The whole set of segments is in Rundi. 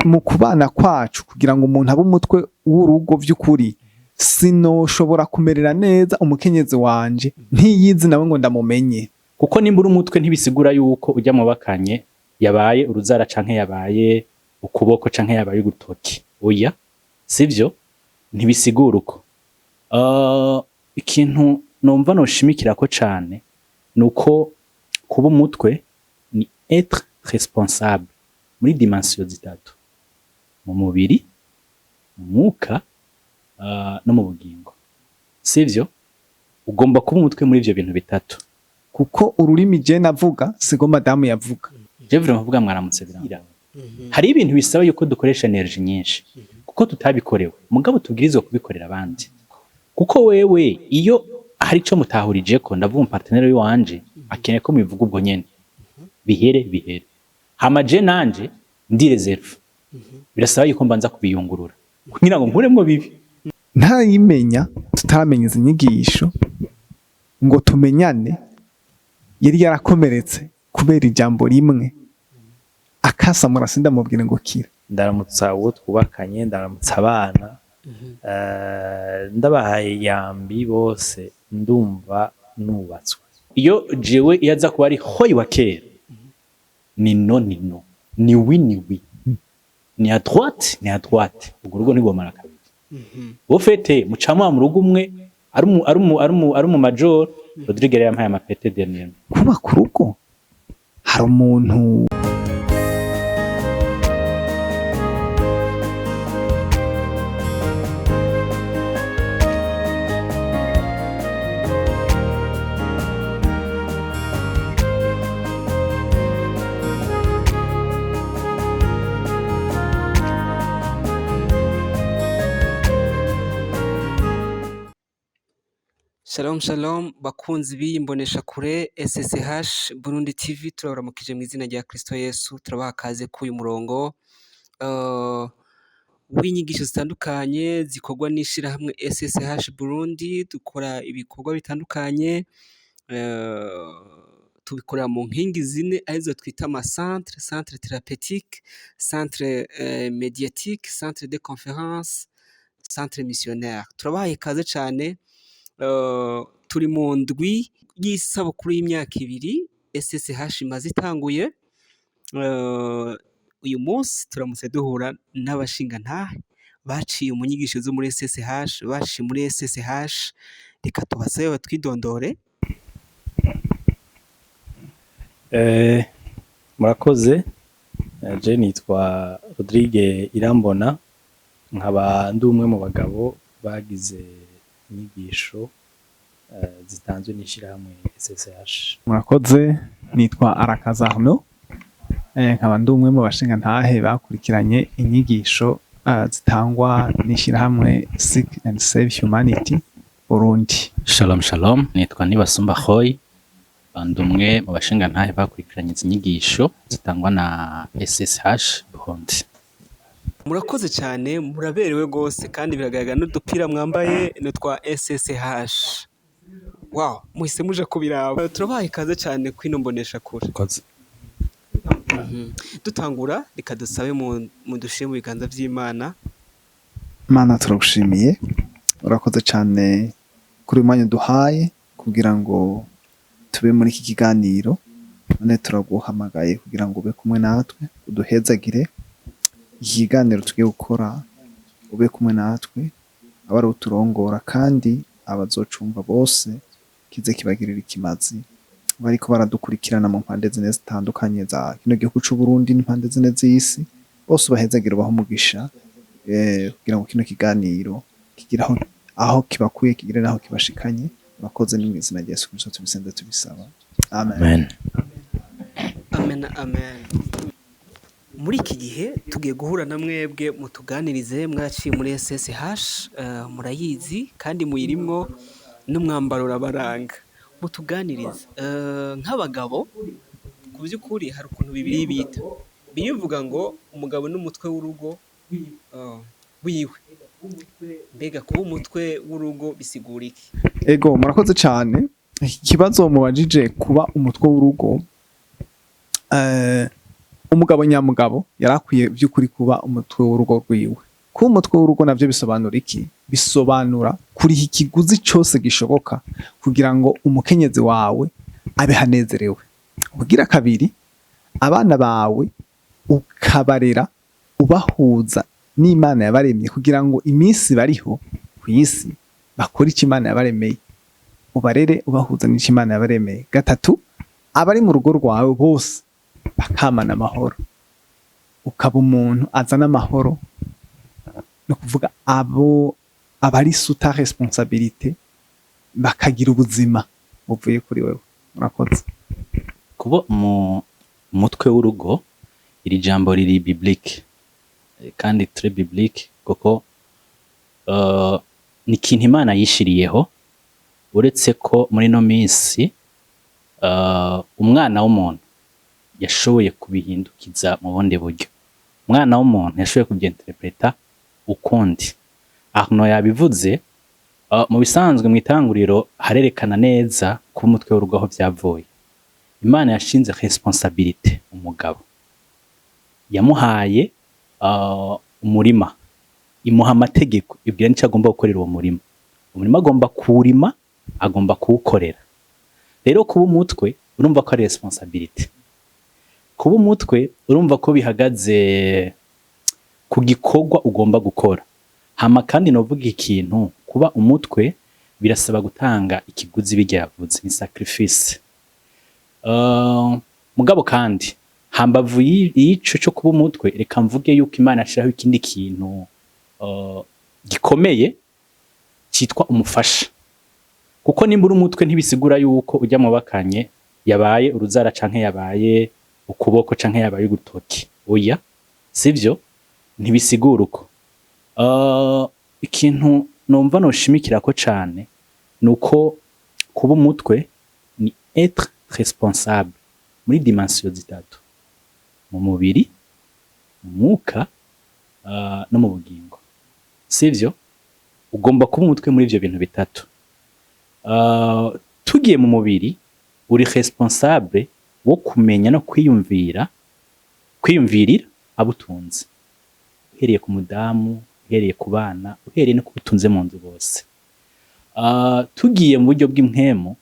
Mu kubana kwacu, kugira ngo umuntu abe umutwe w'urugo vy'ukuri, sinoshobora kumerera neza umukenyezi wanje ntiyizi nawe ngo ndamumenye. Kuko nimba uri umutwe, ntibisigura yuko ujya mu bakanye yabaye uruzara canke yabaye ukuboko canke yabaye ugutoki. Oya, sivyo, ntibisigura uko. Ikintu numva noshimikirako cane nuko kuba umutwe ni être responsable muri dimension zitatu: mu mubiri, mu mwuka, no mu bugingo, sivyo? Ugomba kuba umutwe muri ivyo bintu bitatu. Kuko ururimi je navuga siko madamu yavuga. Je vraiment mvuga mwaramutse biranga. Hari ibintu bisaba yuko dukoresha énergie nyinshi kuko tutabikorewe, mugabo tubwirizwa kubikorera abandi. Kuko wewe iyo hari ico mutahurijeko, ndavuga umupartenaire w'iwanje akeneye ko mubivuga ubwo nyene, bihere bihere. Hama je nanje ndi réservé, birasaba yuko mbanza kubiyungurura kugira ngo nkuremwo bibi. Ntayimenya, tutaramenya izi nyigisho ngo tumenyane, yari yarakomeretse kubera ijambo rimwe akasamura, sindamubwire ngo kira. Ndaramutsa uwo twubakanye, ndaramutsa abana, ndabahaye yambi bose, ndumva nubatswe. Iyo jewe iyo aza kuba ari hoyi wa kera, ni non, ni non, ni oui, ni oui, ni à droite, ni à droite, urwo rugo ntigomara kabiri. Au fait mucamwa mu rugo umwe ari umu major Rodrigue yari yampaye amapete dernier. Kubaka urugo hari umuntu. Shalom shalom, bakunzi b'iyi mboneshakure SSH Burundi TV, turabaramukije mu izina rya Kristo Yesu. Turabaha kaze k'uyu murongo w'inyigisho zitandukanye zikorwa n'ishirahamwe SSH Burundi. Dukora ibikorwa bitandukanye, tubikorera mu nkingi zine arizo twita ama centre: centre thérapeutique, centre médiatique, centre de conférence, centre missionnaire. Turabahaye kaze cane. Turi mu ndwi y'isabukuru y'imyaka 2 SSH imaze itanguye. Uyu munsi turamutse duhura n'abashingantahe baciye mu nyigisho zo muri SSH, baciye muri SSH. Reka tubasabe batwidondore. Murakoze. Je nitwa Rodrigue Irambona, nkaba ndi umwe mu bagabo bagize inyigisho zitanzwe n'ishirahamwe SSH. Murakoze, nitwa Arakaza Arnaud, nkaba ndi umwe mu bashingantahe bakurikiranye inyigisho zitangwa n'ishyirahamwe Seek and Save Humanity Burundi. Shalom shalom, nitwa Nibasumba Hoy, ndi umwe mu bashingantahe bakurikiranye izi nyigisho zitangwa na SSH Burundi. Murakoze cyane, muraberewe rwose kandi biragaragara n'udupira mwambaye ni utwa SSH. Wow, muhise muje kubiraba. Turabahaye ikaze cyane kwino mboneshakure. Murakoze. Dutangura, reka dusabe mudushire mu biganza vy'Imana. Mana, turagushimiye, urakoze cyane kuri uyu mwanya uduhaye kugira ngo tube muri iki kiganiro. None turaguhamagaye kugira ngo ube kumwe natwe, uduhezagire iki kiganiro tugiye gukora, ube kumwe natwe, abe ari uturongora, kandi abazocumva bose kize kibagirira ikimazi, bariko baradukurikirana mu mpande zine zitandukanye za kino gihugu c'u Burundi n'impande zine z'isi bose, ubahezagire, ubahe umugisha, kugira ngo kino kiganiro kigire aho kibakuye, kigire n'aho kibashikanye. Urakoze, ni mu izina rya Yesu Kristo tubisenze tubisaba, amen. Amen. Amen, amen. Muri iki gihe tugiye guhura na mwebwe mutuganirize. Mwaraciye muri SSH, murayizi kandi muyirimwo, n'umwambaro urabaranga. Mutuganirize nk'abagabo. Ku by'ukuri hari ukuntu bibiri bita birivuga ngo umugabo n'umutwe w'urugo wiwe. Mbega kuba umutwe w'urugo bisigura iki? Ego, murakoze cyane. Iki kibazo mubajije, kuba umutwe w'urugo, Umugabo nyamugabo yari akwiye by'ukuri kuba umutwe w'urugo rwiwe. Kuba umutwe w'urugo navyo bisobanura iki? Bisobanura kuriha ikiguzi cose gishoboka kugira ngo umukenyezi wawe abe hanezerewe. Ubugira kabiri, abana bawe ukabarera ubahuza n'Imana yabaremye, kugira ngo iminsi bariho ku isi bakore icyo Imana yabaremeye. Ubarere ubahuza n'icyo Imana yabaremeye. Gatatu, abari mu rugo rwawe bose bakamana amahoro, ukaba umuntu azana amahoro. Ni ukuvuga abo abari sous ta responsabilité bakagira ubuzima buvuye kuri wewe. Murakoze. Kuba mu mutwe w'urugo, iri jambo riri biblique, kandi très biblique, kuko ni ikintu Imana yishiriyeho. Uretse ko muri ino minsi umwana w'umuntu yashoboye kubihindukiza mu bundi buryo, umwana w'umuntu yashoboye kubyinterpreta ukundi. Arno yabivuze, mu bisanzwe mu itanguriro harerekana neza kuba umutwe w'urugo aho vyavuye. Imana yashinze responsabilité umugabo, yamuhaye umurima, imuha amategeko, ibwira n'icyo agomba gukorera uwo murima. Umurima agomba kuwurima, agomba kuwukorera. Rero kuba umutwe, urumva ko ari responsabilité. Kuba umutwe, urumva ko bihagaze ku gikorwa ugomba gukora. Hama kandi novuga ikintu, kuba umutwe birasaba gutanga ikiguzi, bijya yavuze ni sacrifice. Mugabo kandi hambavu y'ico cyo kuba umutwe, reka mvuge yuko Imana ashiraho ikindi kintu gikomeye cyitwa umufasha. Kuko nimba uri umutwe, ntibisigura yuko ujya mu bakanye yabaye uruzara canke yabaye ukuboko canke yabaye ugutoki. Oya, sivyo, ntibisigura uko. Ikintu numva noshimikirako cane nuko kuba umutwe ni être responsable muri dimension zitatu: mu mubiri, mu mwuka, no mu bugingo, sivyo? Ugomba kuba umutwe muri ivyo bintu bitatu. Tugiye mu mubiri, uri responsable wo kumenya no kwiyumvira, kwiyumvirira abo utunze, uhereye ku mudamu, uhereye ku bana, uhereye no kubutunze mu nzu bose. Tugiye mu buryo bw'impwemu,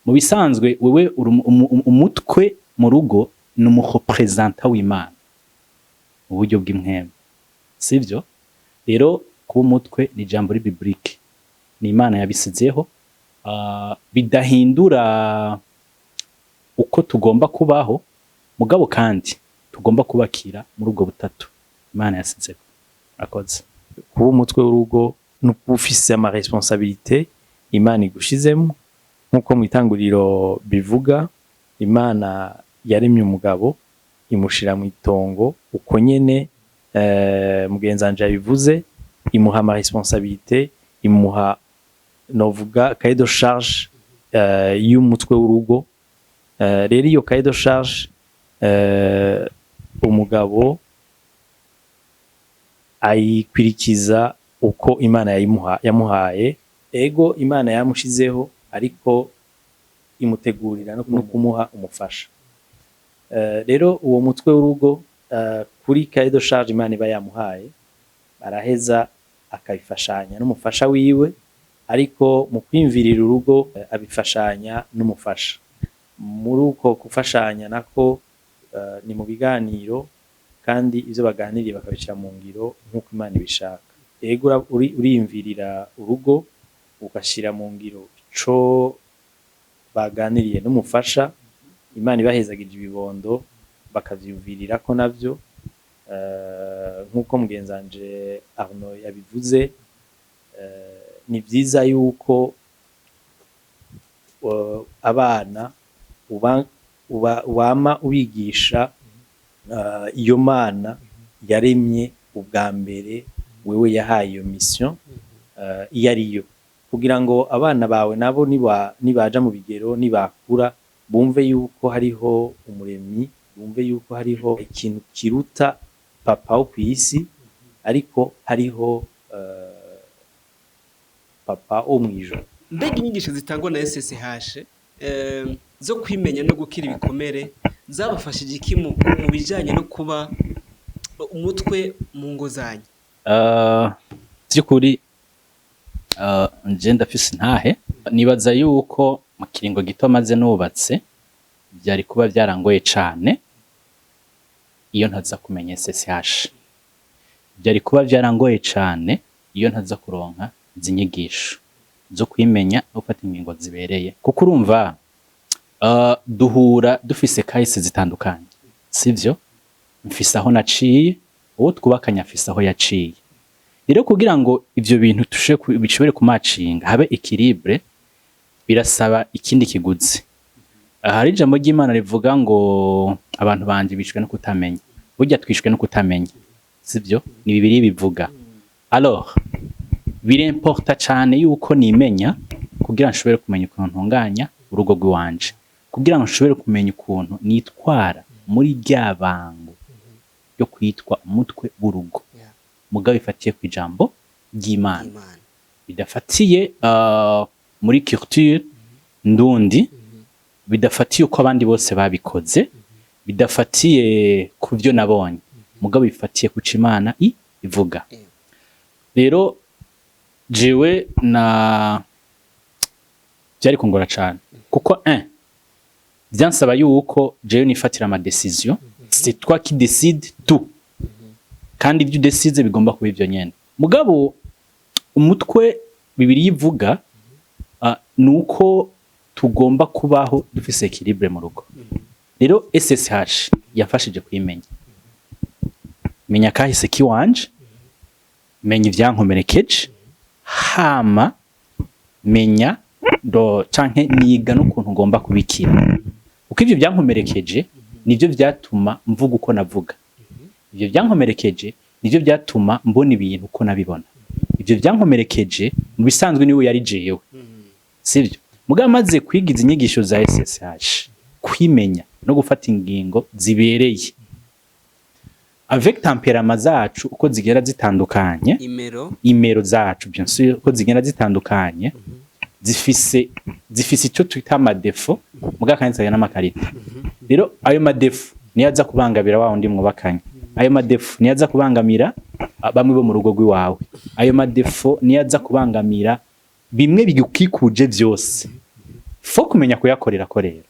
mu bisanzwe wewe uri umutwe mu rugo, ni umu représentant w'Imana mu buryo bw'impwemu, sivyo? Rero kuba umutwe ni ijambo biblique, ni Imana yabisizeho. Bidahindura uko tugomba kubaho, mugabo kandi tugomba kubakira muri ubwo butatu Imana yasizeho. Akoze. Kuba umutwe w'urugo ni ukuba ufise ama responsabilité Imana igushizemo. Nk'uko mu itanguriro bivuga, Imana yaremye umugabo imushira mu itongo. Uko nyene mugenzi wanje yabivuze, imuha ama responsabilité, imuha novuga cahier de charge y'umutwe w'urugo. Rero iyo cahier de charge, umugabo ayikwirikiza uko Imana yayimuha, yamuhaye. Ego, Imana yamushizeho, ariko imutegurira no kumuha umufasha. Rero uwo mutwe w'urugo, kuri cahier de charge Imana iba yamuhaye, araheza akabifashanya n'umufasha wiwe. Ariko mu kwiyumvirira urugo, abifashanya n'umufasha. Muri uko gufashanya nako, ni mu biganiro, kandi ivyo baganiriye bakabishira mu ngiro nk'uko Imana ibishaka. Ego, uriyumvirira urugo, ugashira mu ngiro ico baganiriye n'umufasha. Imana ibahezagije ibibondo, bakavyiyumvirirako navyo. Nk'uko mugenzanje Arnaud yabivuze, ni vyiza yuko abana uba wama ubigisha iyo Mana yaremye ubwa mbere, wewe yahaye iyo mission, iyo ariyo, kugira ngo abana bawe nabo nibaja mu bigero, nibakura, bumve yuko hariho umuremyi, bumve yuko hariho ikintu kiruta papa wo kw'isi, ariko hariho papa wo mw'ijuru. Mbega inyigisho zitangwa na SSH zo kwimenya no gukira ibikomere. Zabafashije iki mu bijanye no kuba umutwe mu ngo zanyu? By'ukuri nje ndafise intahe. Nibaza yuko mu kiringo gito maze nubatse byari kuba byarangoye cane iyo ntaza kumenya SSH. Byari kuba byarangoye cane iyo ntaza kuronka izi nyigisho zo kwimenya no gufata ingingo zibereye, kuko urumva duhura dufise kahise zitandukanye, sivyo? Mfise aho naciye, uwo twubakanye afise aho yaciye. Rero kugira ngo ivyo bintu bishobore kumacinga, habe équilibre, birasaba ikindi kiguzi. Hari ijambo ry'Imana rivuga ngo abantu banje bishwe no kutamenya. Burya twishwe no kutamenya, sivyo? Ni Bibiliya bivuga. Alors birimporta cane yuko nimenya kugira nshobore kumenya ukuntu ntunganya urugo rw'iwanje, kugira ngo nshobore kumenya ukuntu nitwara muri rya bango ryo kwitwa umutwe w'urugo, mugabo bifatiye ku ijambo ry'Imana, Imana. bidafatiye muri culture ndundi, bidafatiye uko abandi bose babikoze, bidafatiye ku byo nabonye, mugabo bifatiye ku co Imana ivuga. Rero jewe na byari kungora cane, kuko un byansaba yuko jewe nifatira ama décision. C'est toi qui décide tout, kandi ibyo udécide bigomba kuba ivyo nyene. Mugabo umutwe, Bibiliya ivuga, ni uko tugomba kubaho dufise équilibre mu rugo. Rero SSH yafashije kwimenya, menya kahise kiwanje, menya ivyankomerekeje, hama menya ndo canke niga n'ukuntu ngomba kubikira, kuko ivyo byankomerekeje nivyo vyatuma mvuga uko navuga, ivyo byankomerekeje nivyo byatuma mbona ibintu uko nabibona, ivyo byankomerekeje mu bisanzwe niwe yari jewe, sivyo? Mugabo maze kwiga izi inyigisho za SSH, kwimenya no gufata ingingo zibereye avec tempérament zacu uko zigera zitandukanye, imero. Imero zacu, bien sûr, uko zigenda zitandukanye, zifise ico twita ama défauts, mugabo kandi zikagira n'ama qualités. Rero ayo ma défauts niyo aza kubangamira wa wundi mwubakanye, ayo ma défauts niyo aza kubangamira bamwe bo mu rugo rw'iwawe, ayo ma défauts niyo aza kubangamira bimwe bigukikuje vyose. Faut kumenya kuyakorera ko. Rero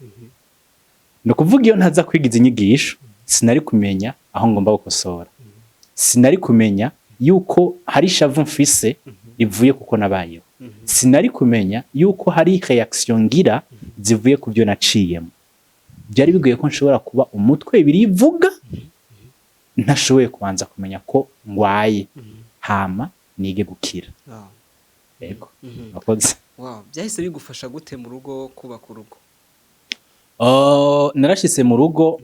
ni ukuvuga, iyo ntaza kwiga izi nyigisho, sinari kumenya aho ngomba gukosora, sinari kumenya yuko hari ishavu mfise rivuye kuko nabayeho, sinari kumenya yuko hari réaction ngira zivuye ku byo naciyemo. Byari bigoye ko nshobora kuba umutwe birivuga ntashoboye kubanza kumenya ko ngwaye, hama nige gukira. Yego, murakoze. Wow, byahise bigufasha gute mu rugo, kubaka urugo? Narashitse mu rugo,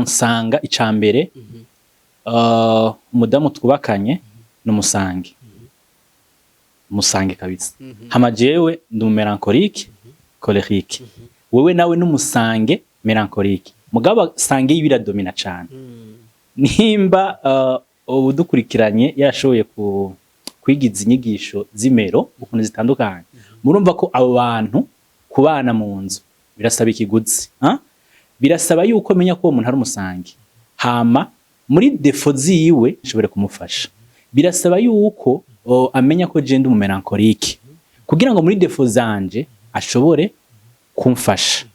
nsanga icambere umudamu twubakanye ni umusange, umusange kabisa. Hama jewe ndi umumélancolique colérique, wewe nawe n'umusange mélancolique, mugabo sange biradomina cane. Nimba udukurikiranye yarashoboye kwigiza inyigisho z'imero ukuntu zitandukanye, murumva ko abo bantu kubana mu nzu birasaba ikiguzi, ha? Birasaba yuko menya ko uwo muntu ari umusange, hama muri défauts ziwe nshobore kumufasha. Birasaba yuko amenya ko je ndi umumélancolique, kugira ngo muri défauts zanje ashobore kumfasha.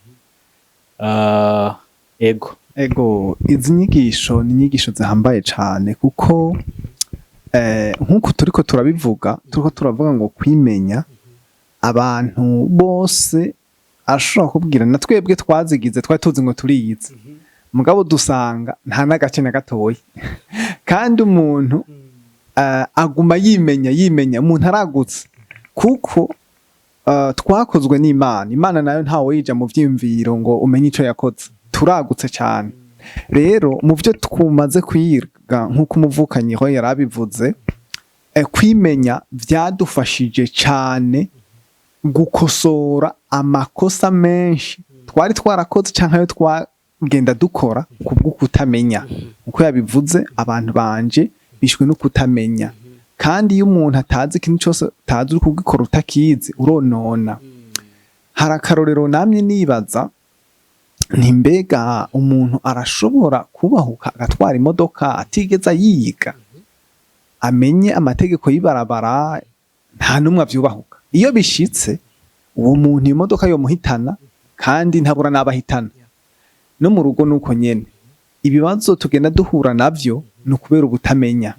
Ego. Ego, izi nyigisho ni inyigisho zihambaye cane, kuko nk'uko turiko turabivuga, turiko turavuga ngo kwimenya, abantu bose ashobora kubwira na twebwe twazigize twari tuzi ngo turiyize, mugabo dusanga nta n'agace na gatoya. Kandi umuntu aguma yimenya, yimenya. Umuntu aragutse, kuko twakozwe n'Imana. Imana nayo ntawe yija mu vyiyumviro ngo umenye ico yakoze. Turagutse cyane. Rero mu byo twumaze kwiga, nk'uko umuvukanyi ho yarabivuze, kwimenya vyadufashije cyane gukosora amakosa menshi twari twarakoze canke ayo twagenda dukora kubwo kutamenya. Uko yabivuze, abantu banje bishwe no kutamenya. Kandi iyo umuntu atazi ikintu cyose, utazi uri kugikora, utakizi, uronona. Hari akarorero namye nibaza. Nti mbega umuntu arashobora kubahuka agatwara imodoka atigeze ayiga, amenye amategeko y'ibarabara? Nta n'umwe avyubahuka. Iyo bishitse, uwo muntu iyo modoka yomuhitana, kandi ntabura n'abahitana. No mu rugo nuko nyene, ibibazo tugenda duhura navyo ni ukubera ubutamenya.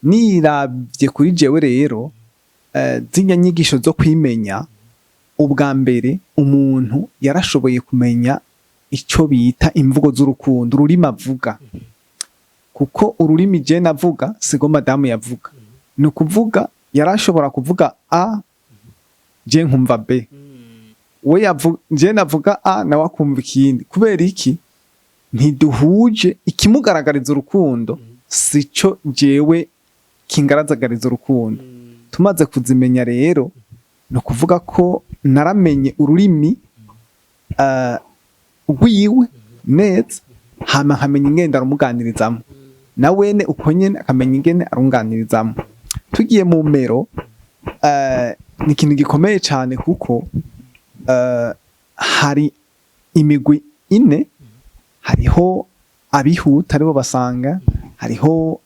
Niravye kuri jewe rero, zirya nyigisho zo kwimenya, ubwa mbere umuntu yarashoboye kumenya ico bita imvugo z'urukundo, ururimi avuga, kuko ururimi je navuga siko madamu yavuga. Ni ukuvuga yarashobora kuvuga A, je nkumva B, we je navuga A, nawe akumva ikindi. Kubera iki? Ntiduhuje. Ikimugaragariza urukundo sico jewe kingaragariza urukundo. Tumaze kuzimenya rero, ni ukuvuga ko naramenye ururimi rwiwe neza, hama nkamenya ingene arumuganirizamo, na wene uko nyene akamenya ingene arunganirizamo. Tugiye mu mero, ni ikintu gikomeye cyane, kuko hari imigwi ine. Hariho abihuta, aribo basanga, hariho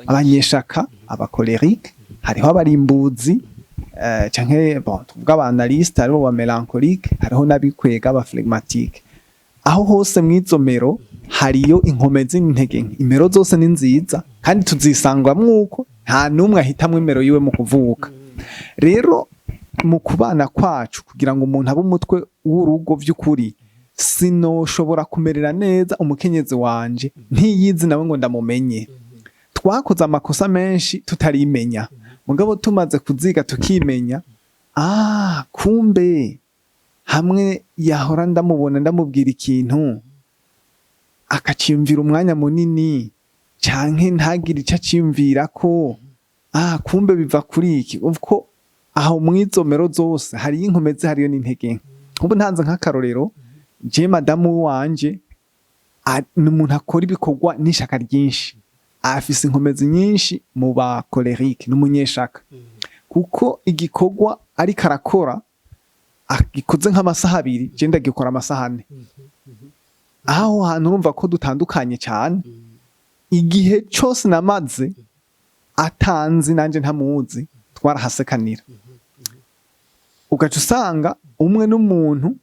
abanyeshaka, aba colériques, hariho abarimbuzi, canke bon, tuvuga aba analystes, aribo ba mélancoliques, hariho n'abikwega, aba flegmatiques. Aho hose mw'izo mero hariyo inkomezi n'intege nke. Imero zose ni nziza kandi tuzisangwamwo, uko nta n'umwe ahitamwo imero yiwe mu kuvuka. Rero mu kubana kwacu, kugira ngo umuntu abe umutwe w'urugo vy'ukuri, sinoshobora kumerera neza umukenyezi wanje ntiyizi nawe ngo ndamumenye. Twakoze amakosa menshi tutarimenya, mugabo tumaze kuziga tukimenya, ah, kumbe hamwe yahora ndamubona ndamubwira ikintu akaciyumvira umwanya munini, canke ntagire ico aciyumvirako, ah, kumbe biva kuri iki. Uko aho mw'izo mero zose hariyo inkomezi, hariyo n'intege nke. Ubu ntanze nk'akarorero, je madamu wanje ni umuntu akora ibikorwa n'ishaka ryinshi, afise inkomezi nyinshi mu ba colériques, n'umunyeshaka, kuko igikorwa ariko arakora agikoze nk'amasaha 2, je ndagikora amasaha 4. Aho hantu urumva ko dutandukanye cyane. Igihe cose namaze atanzi nanje ntamuzi, twarahasekanira. Ugaca usanga umwe n'umuntu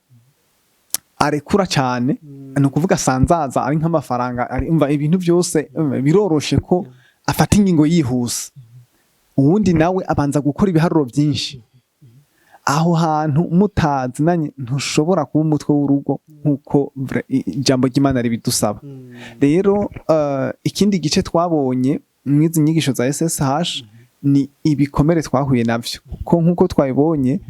arekura cyane, ni ukuvuga sanzaza ari nk'amafaranga, ari umva ibintu byose biroroshe ko afata ingingo yihuse, uwundi nawe abanza gukora ibiharuro byinshi. Aho hantu mutazinanye ntushobora kuba umutwe w'urugo nk'uko ijambo ry'Imana ribidusaba. Rero ikindi gice twabonye mw'izi nyigisho za SSH ni ibikomere twahuye navyo, kuko nk'uko twabibonye,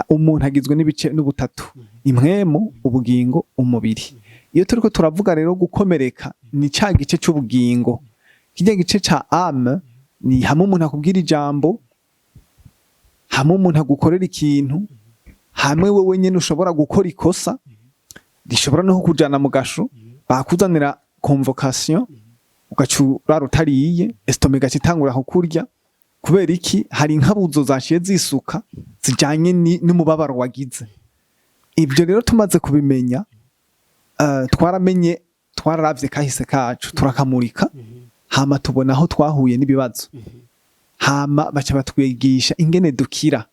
umuntu agizwe n'ibice n'ubutatu: impwemu, ubugingo, umubiri. Iyo turiko turavuga rero gukomereka, ni ca gice c'ubugingo, kirya gice ca âme. Ni hamwe umuntu akubwira ijambo, hamwe umuntu agukorera ikintu, hamwe wewe nyene ushobora gukora ikosa rishobora no kukujana mu gasho, bakuzanira convocation, ugaca urara utariye, estomac igaca itangura kukurya. Kubera iki? Hari inkabuzo zaciye zisuka zijanye n'umubabaro wagize. Ibyo rero tumaze kubimenya, twaramenye, twararavye kahise kacu, turakamurika, hama tubona aho twahuye n'ibibazo, hama baca batwigisha ingene dukira,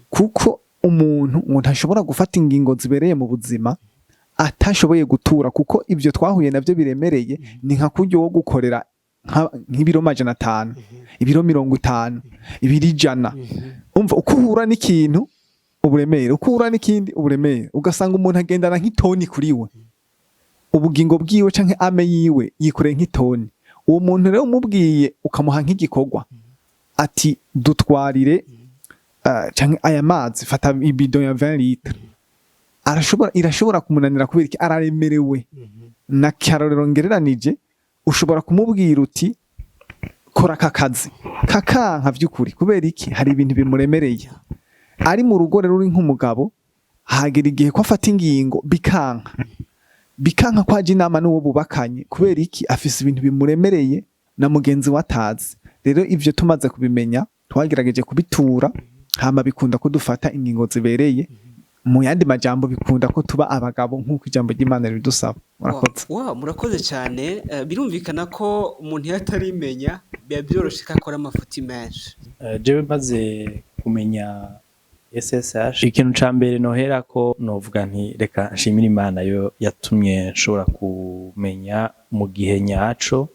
kuko umuntu ngo ntashobora gufata ingingo zibereye mu buzima atashoboye gutura, kuko ibyo twahuye navyo biremereye. Ni nka kurya wo gukorera nk'ibiro 500, ibiro 50, ibiro 100. Umva uko uhura n'ikintu uburemere, uko uhura n'ikindi uburemere, ugasanga umuntu agendana nk'itoni kuri we. Ubugingo bwiwe canke âme yiwe yikoreye nk'itoni. Uwo muntu rero umubwiye, ukamuha nk'igikorwa ati dutwarire canke aya mazi, fata ibido ya 20 litres, arashobora, irashobora kumunanira. Kubera iki? Araremerewe. Na karorero ngereranije, ushobora kumubwira uti kora aka kazi, kakanka vy'ukuri. Kubera iki? Hari ibintu bimuremereye. Ari mu rugo rero, uri nk'umugabo, hagera igihe ko afata ingingo bikanka, bikanka ko aja inama n'uwo bubakanye. Kubera iki? Afise ibintu bimuremereye na mugenzi we atazi. Rero ivyo tumaze kubimenya, twagerageje kubitura, hama bikunda ko dufata ingingo zibereye. Mu yandi majambo, bikunda ko tuba abagabo nk'uko ijambo ry'Imana ribidusaba. Murakoze. Wow, murakoze cyane. Birumvikana ko umuntu iyo atarimenya biba byoroshe ko akora amafuti menshi. Jewe maze kumenya SSH, ikintu ca mbere nohera ko novuga nti reka nshimire Imana yo yatumye nshobora kumenya mu gihe nyaco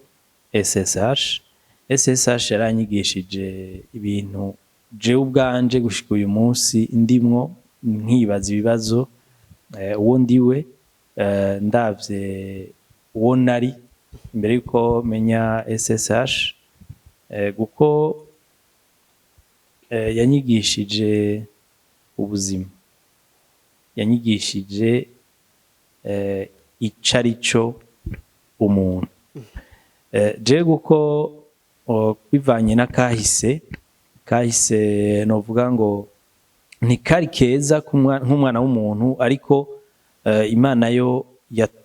SSH. SSH yaranyigishije ibintu jewe ubwanje gushika uyu munsi ndimwo nkibaza ibibazo, uwo ndiwe, ndavye uwo nari mbere yuko menya SSH, kuko yanyigishije ubuzima, yanyigishije ico ari cyo umuntu. Jewe kuko bivanye n'akahise kahise, novuga ngo ntikari keza nk'umwana w'umuntu, ariko Imana yo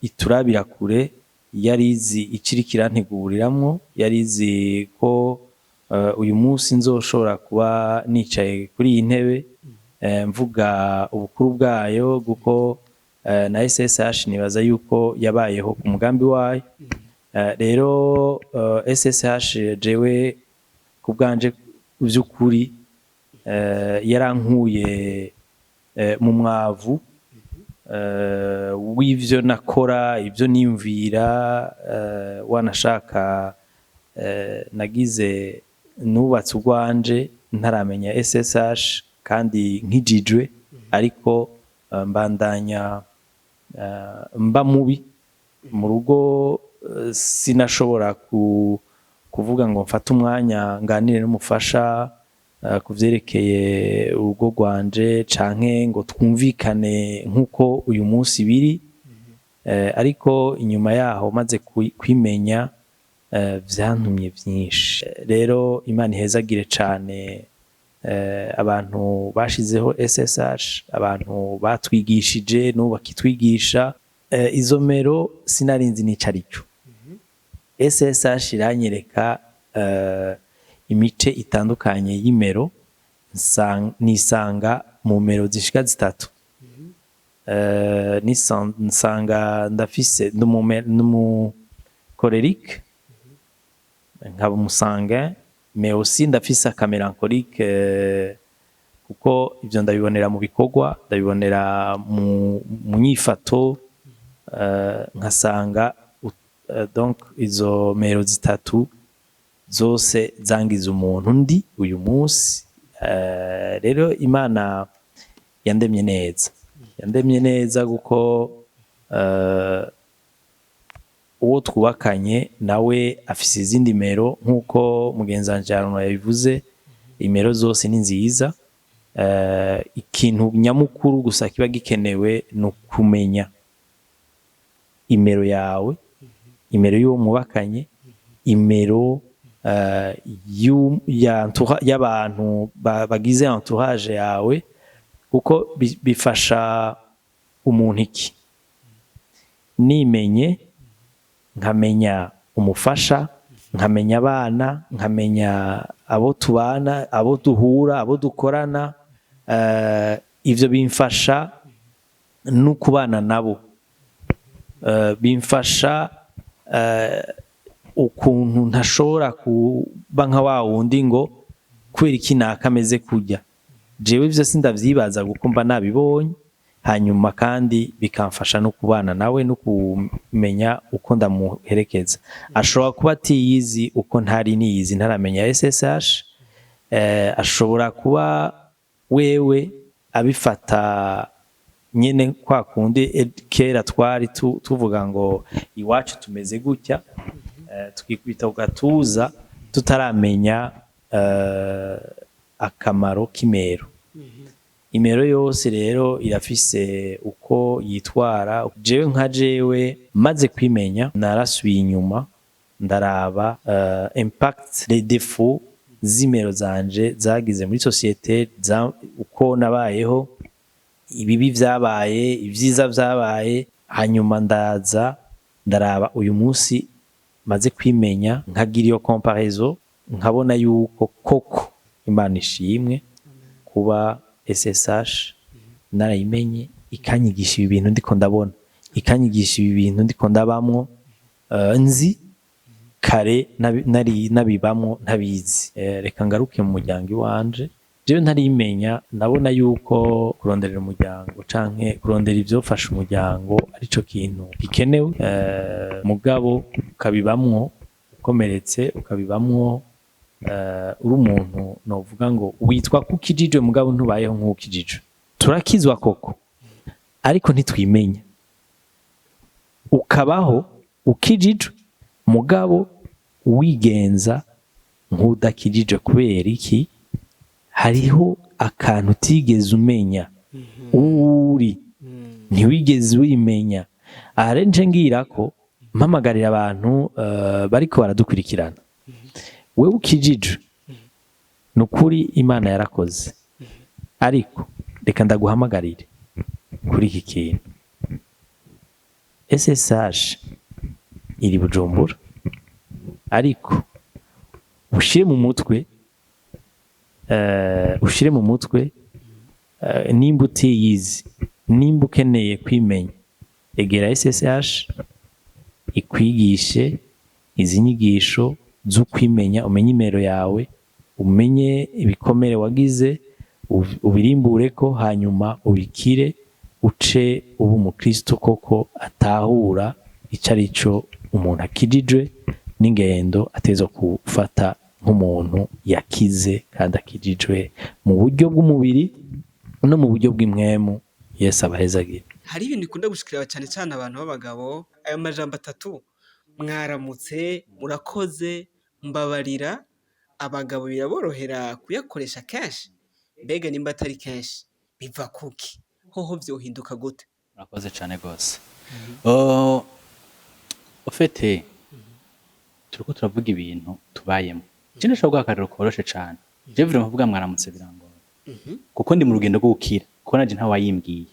iturabira kure, yari izi ikiri kiranteguriramwo, yari izi ko uyu munsi nzoshobora kuba nicaye kuri iyi ntebe, mvuga ubukuru bwayo, kuko na SSH nibaza yuko yabayeho ku mugambi wayo. Rero SSH jewe ku bwanje by'ukuri yarankuye mu mwavu w'ivyo nakora, ivyo niyumvira, wanashaka nagize nubatse urwanje ntaramenya SSH kandi nkijijwe, ariko mbandanya mba mubi mu rugo. Sinashobora kuvuga ngo mfate umwanya nganire n'umufasha ku vyerekeye urugo rwanje, canke ngo twumvikane nk'uko uyu munsi biri. Ariko inyuma yaho maze kwimenya, vyantumye vyinshi. Rero Imana ihezagire cane abantu bashizeho SSH, abantu batwigishije n'ubu bakitwigisha. Izo mero sinarinzi n'ico arico. SSH iranyereka imice itandukanye y'imero, nisanga mu mero zishika zitatu. Nsanga ndafise ndi colérique, nkaba umu sanguin, mais aussi ndafise aka mélancolique, kuko ivyo ndabibonera mu bikorwa, ndabibonera mu nyifato, nkasanga donc izo mero zitatu zose zangiza umuntu ndi uyu munsi. Rero Imana yandemye neza, yandemye neza, kuko uwo twubakanye nawe afise izindi mero, nk'uko mugenzi wanje Arnaud yabivuze. Imero zose ni nziza. Ikintu nyamukuru gusa kiba gikenewe ni ukumenya imero yawe, imero y'uwo mwubakanye, imero y'abantu bagize entourage yawe, kuko bifasha umuntu iki nimenye, nkamenya umufasha, nkamenya abana, nkamenya abo tubana, abo duhura, abo dukorana. Ivyo bimfasha no kubana nabo. Bimfasha ukuntu ntashobora kuba nka wa wundi ngo kubera iki naka ameze kurya. Jewe ivyo sindavyibaza, kuko mba nabibonye. Hanyuma kandi bikamfasha no kubana nawe no kumenya uko ndamuherekeza. Ashobora kuba atiyizi uko ntari niyizi ntaramenya SSH. Ashobora kuba wewe abifata nyene kwa kundi kera twari tuvuga ngo iwacu tumeze gutya, tukikubita ku gatuza tutaramenya akamaro k'imero. Imero yose rero irafise uko yitwara. Jewe nka jewe maze kwimenya, narasubiye inyuma ndaraba impact, les défauts z'imero zanje zagize muri société, uko nabayeho, ibibi vyabaye, ivyiza vyabaye. Hanyuma ndaza ndaraba uyu munsi maze kwimenya, nkagira iyo comparaison, nkabona yuko koko Imana ishimwe kuba SSH. Narayimenye, ikanyigisha ibi bintu ndiko ndabona, ikanyigisha ibi bintu ndiko ndabamwo, nzi kare nari nabibamwo ntabizi. Reka ngaruke mu muryango iwanje. Jewe ntarimenya, nabona yuko kuronderera umuryango canke kurondera ivyofasha umuryango arico kintu gikenewe, mugabo ukabibamwo ukomeretse, ukabibamwo uri umuntu novuga ngo witwa ko ukijijwe, mugabo ntubayeho nk'ukijijwe. Turakizwa koko, ariko ntitwimenya. Ukabaho ukijijwe, mugabo wigenza nk'udakijijwe. Kubera iki? Hariho akantu utigeze umenya uri, ntiwigeze wimenya. Aha rero nce ngira ko mpamagarira abantu bariko baradukurikirana: wewe ukijijwe, ni ukuri Imana yarakoze, ariko reka ndaguhamagarire kuri iki kintu. SSH iri Bujumbura, ariko ushire mu mutwe, nimba utiyizi, nimba ukeneye kwimenya, egera SSH ikwigishe izi nyigisho z'ukwimenya, umenye imero yawe, umenye ibikomere wagize, ubirimbureko, hanyuma ubikire, uce uba umukristo koko atahura ico ari cyo umuntu akijijwe n'ingendo ateza gufata nk'umuntu yakize kandi akijijwe mu buryo bw'umubiri no mu buryo bw'impwemu. Yesu abahezagire. Hari ibintu bikunda gushikira cyane cyane abantu b'abagabo, ayo majambo atatu: mwaramutse, murakoze, mbabarira. Abagabo biraborohera kuyakoresha kenshi? Mbega nimba atari kenshi, biva kuki? Hoho vyohinduka gute? Murakoze cyane rwose. Oh, au fait turiko turavuga ibintu tubayemo. Je ndashobora guha akarorero koroshe cane. Je vraiment kuvuga mwaramutse birangora, kuko ndi mu rugendo rwo gukira, kuko nanje ntawayimbwiye.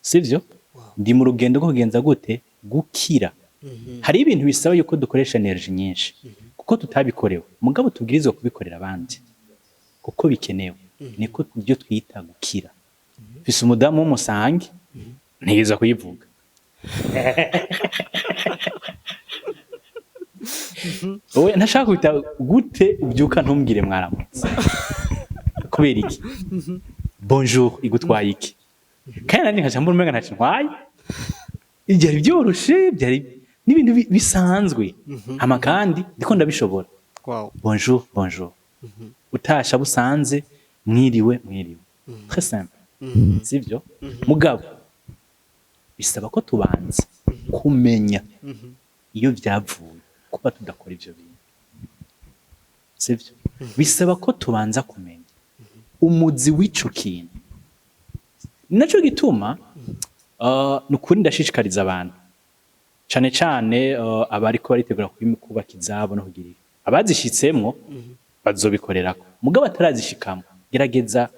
Sivyo? Wow. Ndi mu rugendo rwo kugenza gute? Gukira. Hari ibintu bisaba yuko dukoresha énergie nyinshi kuko tutabikorewe, mugabo tubwirizwa kubikorera abandi kuko bikenewe. Niko ibyo twita gukira. Mfise umudamu w'umu sanguin, ntegerezwa kuyivuga. Wowe ntashaka kwita gute, ubyuka ntumbwire mwaramutse, kubera iki? Bonjour igutwaye iki? Kandi nanjye nkaca mbona umenga ntacyo ntwaye. Byari byoroshe, byari n'ibintu bisanzwe. Hama kandi ndiko ndabishobora. Bonjour, bonjour. Utasha busanze, mwiriwe, mwiriwe. Très simple, sivyo? Mugabo bisaba ko tubanza kumenya iyo byavuye kuba tudakora ivyo bintu, sivyo? Bisaba ko tubanza kumenya umuzi w'ico kintu. Ni naco gituma ni ukuri ndashishikariza abantu, cane cane abariko baritegura kubaka izabo no kugira iki. Abazishitsemwo bazobikorerako, mugabo batarazishikamo, gerageza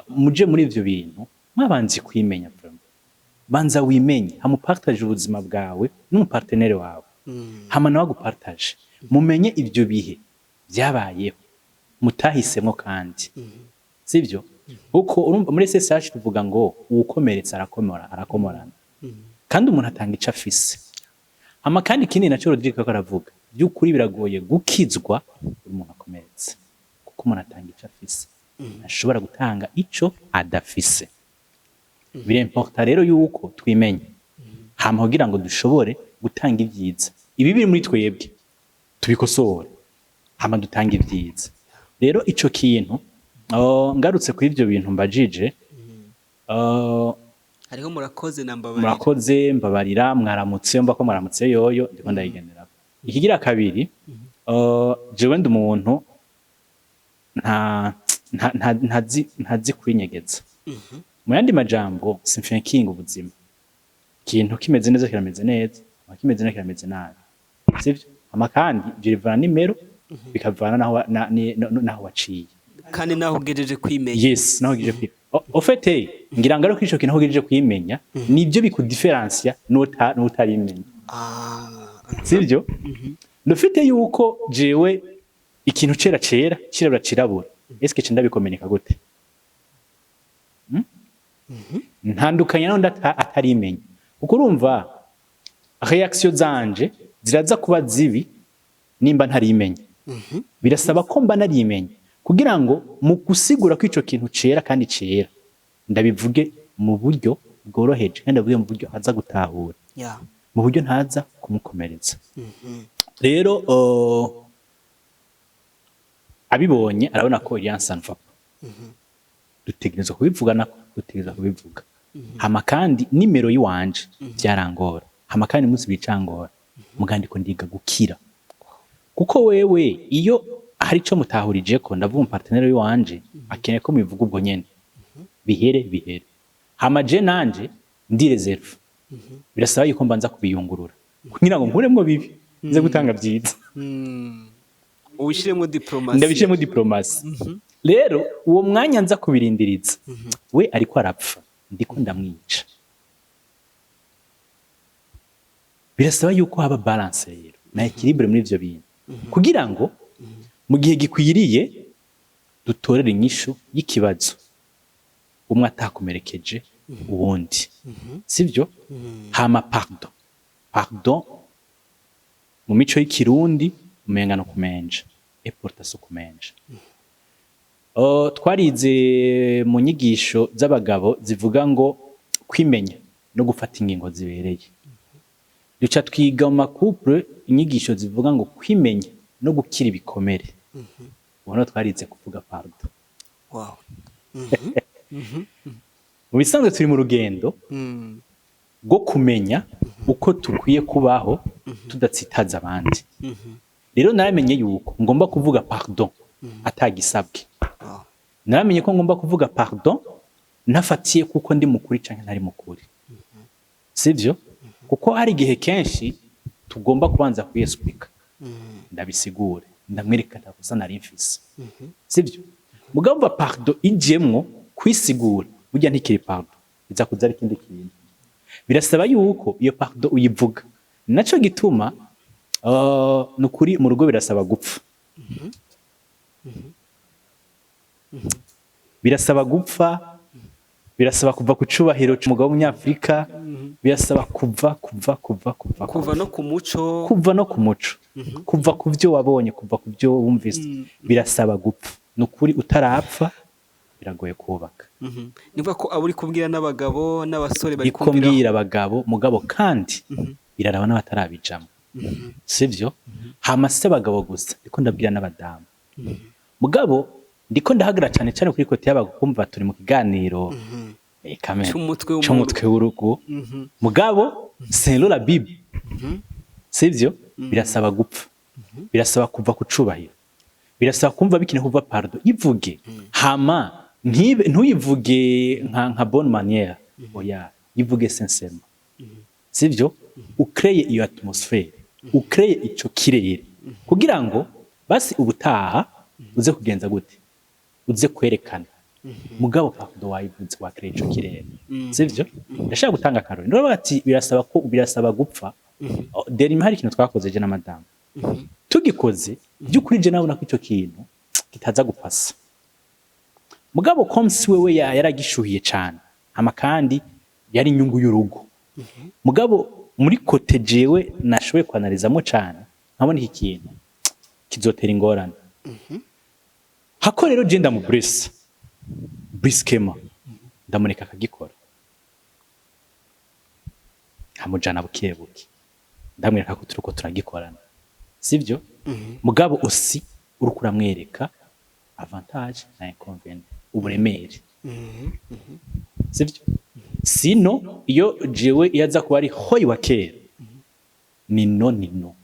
muje muri ivyo bintu mwabanze kwimenya vraiment. Banza wimenye, hama upartage ubuzima bwawe n'umu partenaire wawe, hama nawe agupartage, mumenye ivyo bihe byabayeho mutahisemwo kandi, sivyo? Kuko urumva muri SSH tuvuga ngo uwukomeretse arakomora, arakomorana, kandi umuntu atanga ico afise. Hama kandi ikindi naco Rodrigue ko aravuga by'ukuri, biragoye gukizwa uri umuntu akomeretse, kuko umuntu atanga ico afise, ntashobora gutanga ico adafise. Biremporta rero yuko twimenya, hama kugira ngo dushobore gutanga ibyiza. Ibi biri muri twebwe tubikosore, hama dutange ibyiza. Rero ico kintu, oh, ngarutse kuri ivyo bintu mbajije, Hariho murakoze na mbabarira. Murakoze, mbabarira, mwaramutse. Mba ko mwaramutse yoyo ndiko ndayigendera. Ikigira kabiri, jewe ndi umuntu ntazi kwinyegeza. Mu yandi majambo, simfenkinga ubuzima. Ikintu kimeze neza kirameze neza, hama kimeze nabi kirameze nabi, sivyo? Hama kandi ivyo bivana n'imero, bikavana naho naho waciye. Kandi naho ugejeje kwimenya. Yes, naho ugejeje kwi au fait, ngira ngo ariko ico kintu aho ugejeje kwimenya nibyo bikudiferansiya n'utarimenya, sivyo? Ndufite yuko jewe ikintu cera cera, cirabura cirabura, eske ce ndabikomenika gute? Hmm? Ntandukanye n'undi atarimenya, kuko urumva réaction zanje ziraza kuba zibi nimba ntarimenya. Birasaba ko mba narimenya kugira ngo mu gusigura ko ico kintu cera kandi cera, ndabivuge mu buryo bworoheje kandi ndabivuge mu buryo aza gutahura, mu buryo ntaza kumukomeretsa. Rero abibonye arabona ko il ça ne va pas. Dutegerezwa kubivuga, nako dutegerezwa kubivuga. Hama kandi nimero yiwanje byarangora, hama kandi umunsi bicangora mugandi ko ndiga gukira, kuko wewe iyo hari ico mutahurije ko, ndavuga umu partenaire wiwanje, akeneye ko mubivuga ubwo nyene, bihere bihere. Hama je nanje ndi réserve, birasaba yuko mbanza kubiyungurura kugira ngo nkuremwo bibi nze gutanga byiza. Ubishiremo diplomatie. Ndabishiremo diplomatie. Rero uwo mwanya nza kubirindiriza, we ariko arapfa, ndiko ndamwica. Birasaba yuko haba balance rero na équilibre muri ivyo bintu, kugira ngo mu gihe gikwiriye dutorere inyishu y'ikibazo, umwe atakomerekeje uwundi, sivyo? Hama pardon, pardon mu mico y'ikirundi umenga no kumenja, et pourtant si ukumenja. Twarize mu nyigisho z'abagabo zivuga ngo kwimenya no gufata ingingo zibereye. Duca twiga mu ma couple inyigisho zivuga ngo kwimenya no gukira ibikomere. Ubona twarize kuvuga pardon. Mu bisanzwe turi mu rugendo rwo kumenya uko dukwiye kubaho tudatsitaza abandi. Rero naramenye yuko ngomba kuvuga pardon atagisabwe. Naramenye ko ngomba kuvuga pardon ntafatiye kuko ndi mukuri canke ntari mukuri, sivyo? Kuko hari igihe kenshi tugomba kubanza kwiyesipika, ndabisigure, ndamwereka ntakosa nari mfise, sivyo? Mugabo umva, pardon ijemwo kwisigura burya ntikiri pardon, iza kuza ari ikindi kintu. Birasaba yuko iyo pardon uyivuga. Naco gituma nukuri mu rugo birasaba gupfa, birasaba gupfa, birasaba kuva ku cubahiro c'umugabo w'umunyafrika, birasaba kuva kuva kuva kuva. Kuva no ku muco. Kuva no ku muco, kuva ku byo wabonye, kuva ku byo wumvise. Birasaba gupfa. Nukuri utarapfa biragoye kubaka. Ni ukuvuga ko abo uri kubwira n'abagabo n'abasore bari Ndiko kumviraho. mbwira abagabo, mugabo kandi biraraba n'abatarabijamo, sivyo? Hama si abagabo gusa, ndiko ndabwira n'abadamu. Mugabo ndiko ndahagarara cyane cyane kuri côté y'abagabo, kumva turi mu kiganiro kamere C'umutwe w'urugo. C'umutwe w'urugo. Mugabo selon la Bible, sivyo, birasaba gupfa, birasaba kuva ku cubahiro, birasaba kumva bikine kuva pardon ivuge. Hama ntibe ntuyivuge nka bonne manière, oya, ivuge sincèrement, sivyo? Ukreye iyo atmosphère, ukreye ico kirere kugira ngo basi ubutaha uze kugenza gute, uze kwerekana. Mugabo pardon wayivuze, wakreye ico kirere, sivyo? Ndashaka gutanga akarori. Ndavuga ati birasaba ko birasaba gupfa. Derima hari ikintu twakoze je na madame. Tugikoze by'ukuri, je nabona ko ico kintu kitaza gupasa, mugabo comme si wewe yaragishuhiye cane, hama kandi yari inyungu y'urugo. Mugabo muri côté jewe nashoboye kwanalizamo cane, nkabona iki kintu kizotera ingorane. Hako rero je ndamubrisa brusquement, ndamureka akagikora, nkamujana buke buke, ndamwereka ko turiko turagikorana, sivyo? Mugabo usi uriko uramwereka avantage na inconvénient, uburemere, sivyo? Sino iyo jewe iyo aza kuba ari hoyi wa kera, ni no, ni no,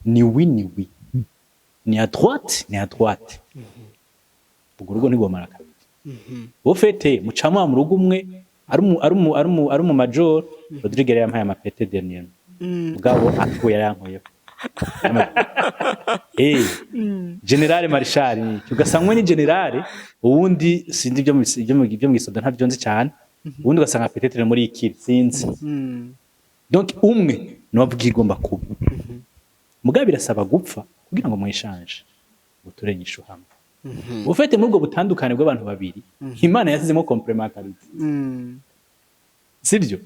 ni oui, ni oui, ni à droite, ni à droite. Ubwo urugo ntigomara kabiri. Au fait mucamwa mu rugo umwe ari umu major. Rodrigue yari yampaye amapete dernier, mugabo atuye yarankuyeho. Général maréchal, ugasanga ni général, uwundi sindi ibyo mu gisoda ntabyo nzi cyane, uwundi ugasanga peut-être muri ikiri sinzi. Donc umwe niwe avuga igomba kuba. Mugabo birasaba gupfa kugira ngo mwishanje muture inyishu hamwe. Ufite muri ubwo butandukane bw'abantu babiri, Imana yasizemo complémentarité, sibyo?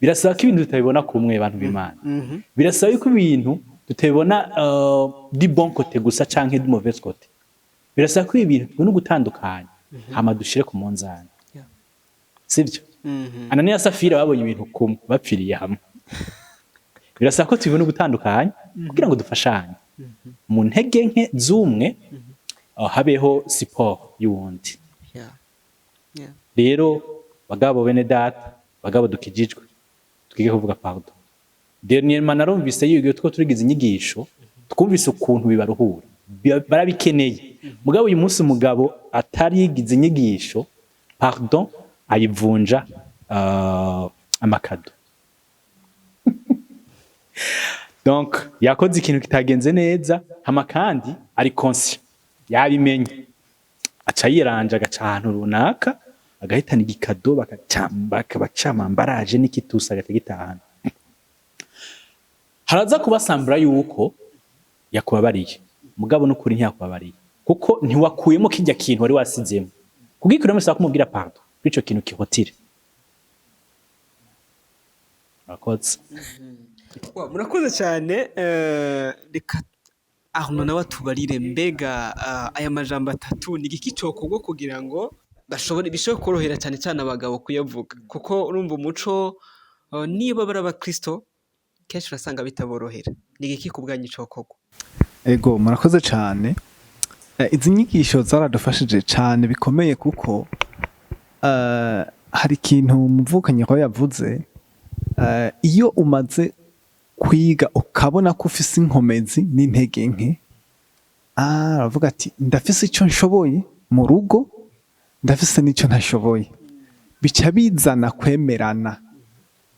Birasaba ko ibintu tutabibona kumwe, abantu b'Imana. Birasaba ko ibintu tutabibona du bon côté gusa canke du mauvais côté. Birasaba ko ibintu tubona ugutandukanya, hama dushire ku munzani, sibyo? Ananiya na Safira babonye ibintu kumwe, bapfiriye hamwe. Birasaba ko tubibona ugutandukanya kugira ngo dufashanye mu ntege nke z'umwe, habeho support y'uwundi. Rero bagabo, bene data, bagabo dukijijwe, twige kuvuga pardon. Dernièrement narumvise yuko two turigize inyigisho, twumvise ukuntu bibaruhura. Barabikeneye. Mugabo uyu munsi umugabo atarigize inyigisho, pardon ayivunja ama cadeaux. Donc yakoze ikintu kitagenze neza, hama kandi ari conscient, yabimenye, aca yiranja, agaca ahantu runaka, agahitana igi cadeau, bakabacama emballage n'ikitusi, agaca gitahana. Haraza kubasambura yuko yakubabariye, mugabo n'ukuri ntiyakubabariye, kuko ntiwakuyemo kijya kintu wari wasizemo. Kugikuramo bisaba kumubwira pardon kuri ico kintu kihotire. Murakoze. Wa, murakoze cyane. Reka Arnaud nawe atubarire, mbega aya majambo atatu ni igiki cokorwa kugira ngo bashobore, bishobore korohera cyane cyane abagabo kuyavuga? Kuko urumva umuco, niba bari abakristo, kenshi urasanga bitaborohera. Ni igiki ku bwanyu cokorwa? Ego, murakoze cyane. Izi nyigisho zaradufashije cyane bikomeye, kuko hari ikintu umuvukanyi ko yavuze, iyo umaze kwiga ukabona ko ufise inkomezi n'intege nke, aravuga ati: "Ndafise icyo nshoboye mu rugo, ndafise n'icyo ntashoboye." Bica bizana kwemerana.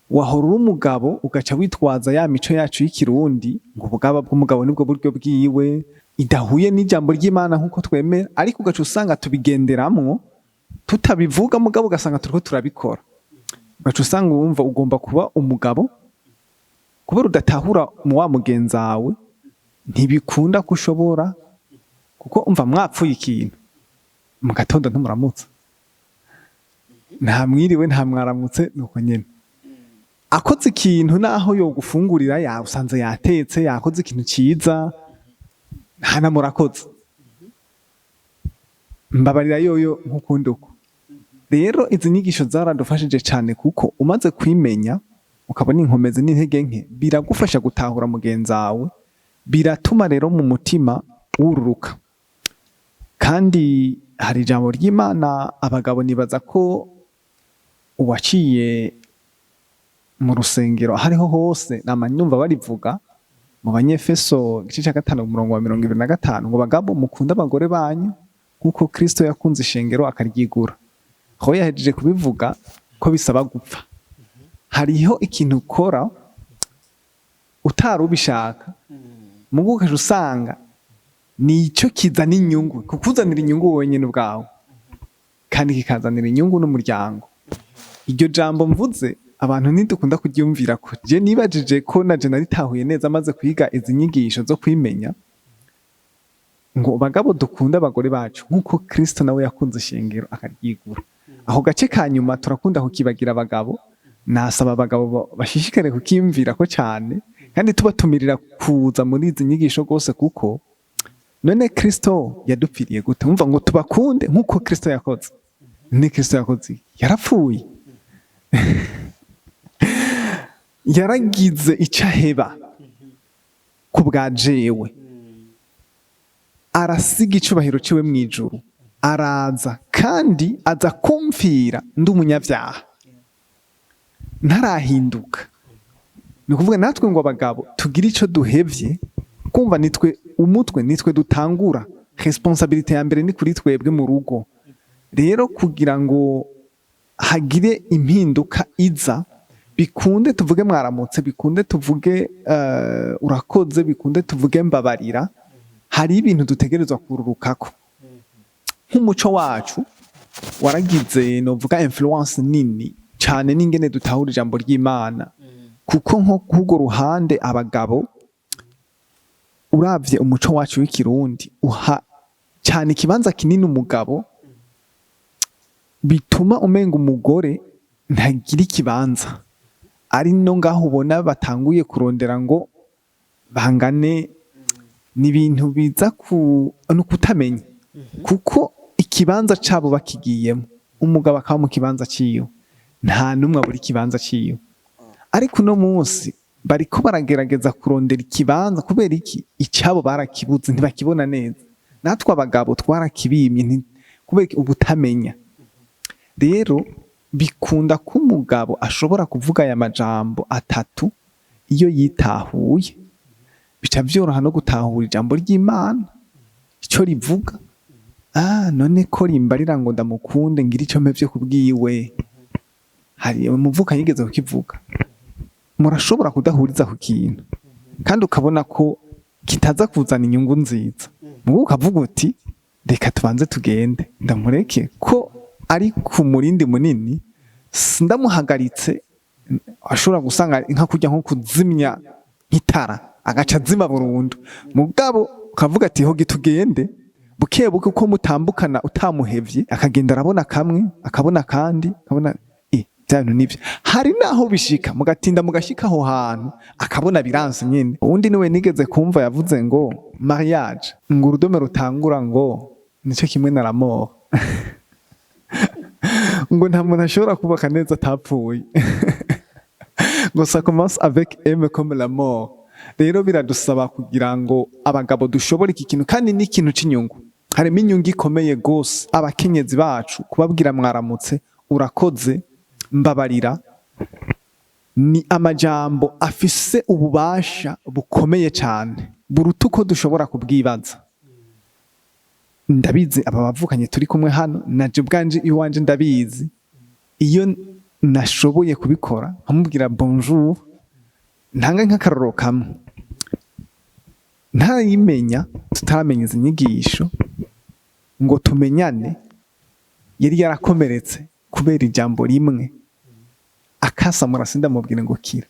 Wahora uri umugabo, ugaca witwaza ya mico yacu y'ikirundi ngo ubugaba bw'umugabo nibwo buryo bwiwe, idahuye n'ijambo ry'Imana nk'uko twemera, ariko ugaca usanga tubigenderamwo tutabivuga, mugabo ugasanga turiko turabikora. Ugaca usanga wumva ugomba kuba umugabo kubera udatahura mu wa mugenzi wawe, ntibikunda ko ushobora, kuko umva mwapfuye ikintu mu gatondo, ntumuramutsa, nta mwiriwe, nta mwaramutse, nuko nyene akoze ikintu, naho yogufungurira, yawe usanze yatetse, yakoze ikintu ciza, nta murakoze, mbabarira yoyo nk'ukundi uko. Rero izi nyigisho zaradufashije cyane, kuko umaze kwimenya ukabona inkomezi n'intege nke, biragufasha gutahura mugenzi wawe, biratuma rero mu mutima wururuka. Kandi hari ijambo ry'Imana, abagabo nibaza ko uwaciye mu rusengero aho ariho hose nama nyumva barivuga mu Banyefeso igice cya 5, umurongo wa 25, ngo: "Bagabo, mukunde abagore banyu nk'uko Kristo yakunze ishengero akaryigura." Aho yahejeje kubivuga ko bisaba gupfa. Hariho ikintu ukora utari ubishaka, mugo ukaja usanga nicyo kizana inyungu, kukuzanira inyungu wenyine ubwawe, kandi kikazanira inyungu n'umuryango. Iryo jambo mvuze, abantu ntidukunda kuryumvira ko je nibajije ko naje naritahuye neza maze kwiga izi nyigisho zo kwimenya, ngo: "Bagabo, dukunda abagore bacu nk'uko Kristo nawe yakunze ishengero akaryigura." Aho gace ka nyuma turakunda kukibagira abagabo. Nasaba abagabo bashishikare kukiyumvira ko cyane, kandi tubatumirira kuza muri izi nyigisho rwose, kuko none Kristo yadupfiriye gute? Wumva ngo tubakunde nk'uko Kristo yakoze. Ni Kristo yakoze iki? Yarapfuye, yaragize icyo aheba ku bwa jewe, arasiga icubahiro ciwe mu ijuru, araza, kandi aza kumfira ndi umunyabyaha ntarahinduka. Ni ukuvuga natwe ngo abagabo tugire icyo duhevye, kumva nitwe umutwe, nitwe dutangura, responsabilité ya mbere ni kuri twebwe mu rugo. Rero kugira ngo hagire impinduka iza, bikunde tuvuge mwaramutse, bikunde tuvuge urakoze, bikunde tuvuge mbabarira, hari ibintu dutegerezwa kururukako. Nk'umuco wacu waragize, novuga, influence nini cyane n'ingene dutahura ijambo ry'Imana, kuko nko k'urwo ruhande abagabo, uravye umuco wacu w'ikirundi uha Cyane ikibanza kinini umugabo, bituma umenga umugore ntagira ikibanza. Ari no ngaho ubona batanguye kurondera ngo bangane. Ni ibintu biza ku no kutamenya, kuko ikibanza cabo bakigiyemo, umugabo akaba mu kibanza ciwe, nta n'umwe abura ikibanza ciwe. Ariko uno munsi bariko baragerageza kurondera ikibanza. Kubera iki? Icabo barakibuze, ntibakibona neza. Natwe abagabo twarakibimye kubera iki? Ubutamenya. Rero bikunda ko umugabo ashobora kuvuga aya majambo atatu iyo yitahuye, bica vyoroha no gutahura ijambo ry'Imana ico rivuga. None ko rimbarira ngo ndamukunde, ngira ico mpevye kubwiwe. Hari umuvukanyi yigeze kukivuga: murashobora kudahuriza ku kintu kandi ukabona ko kitaza kuzana inyungu nziza, mugo ukavuga uti: "Reka tubanze tugende, ndamureke ko ari ku murindi munini, ndamuhagaritse ashobora gusanga nka kujya nko kuzimya nk'itara, agaca azima burundu." Mugabo ukavuga ati: "Hogi tugende buke buke." Uko mutambukana utamuhevye, akagenda arabona kamwe, akabona kandi, akabona bya bintu nibyo. Hari naho bishika mugatinda, mugashika aho hantu, akabona biranse nyine. Uwundi niwe nigeze kumva yavuze ngo mariage, ngo urudome rutangura ngo nicyo kimwe na la mort, ngo nta muntu ashobora kubaka neza atapfuye, ngo ça commence avec M comme la mort. Rero biradusaba kugira ngo abagabo dushobore iki kintu, kandi ni ikintu cy'inyungu, harimo inyungu ikomeye gose. Abakenyezi bacu, kubabwira mwaramutse, urakoze, mbabarira, ni amajambo afise ububasha bukomeye cyane buruta uko dushobora kubwibaza. Ndabizi, aba bavukanye turi kumwe hano, naje ubwanje iwanje ndabizi, iyo nashoboye kubikora nkamubwira bonjour. Ntanga nk'akarorero kamwe: ntarayimenya, tutaramenya izi nyigisho ngo tumenyane, yari yarakomeretse kubera ijambo rimwe, akasamura sindamubwira ngo kira.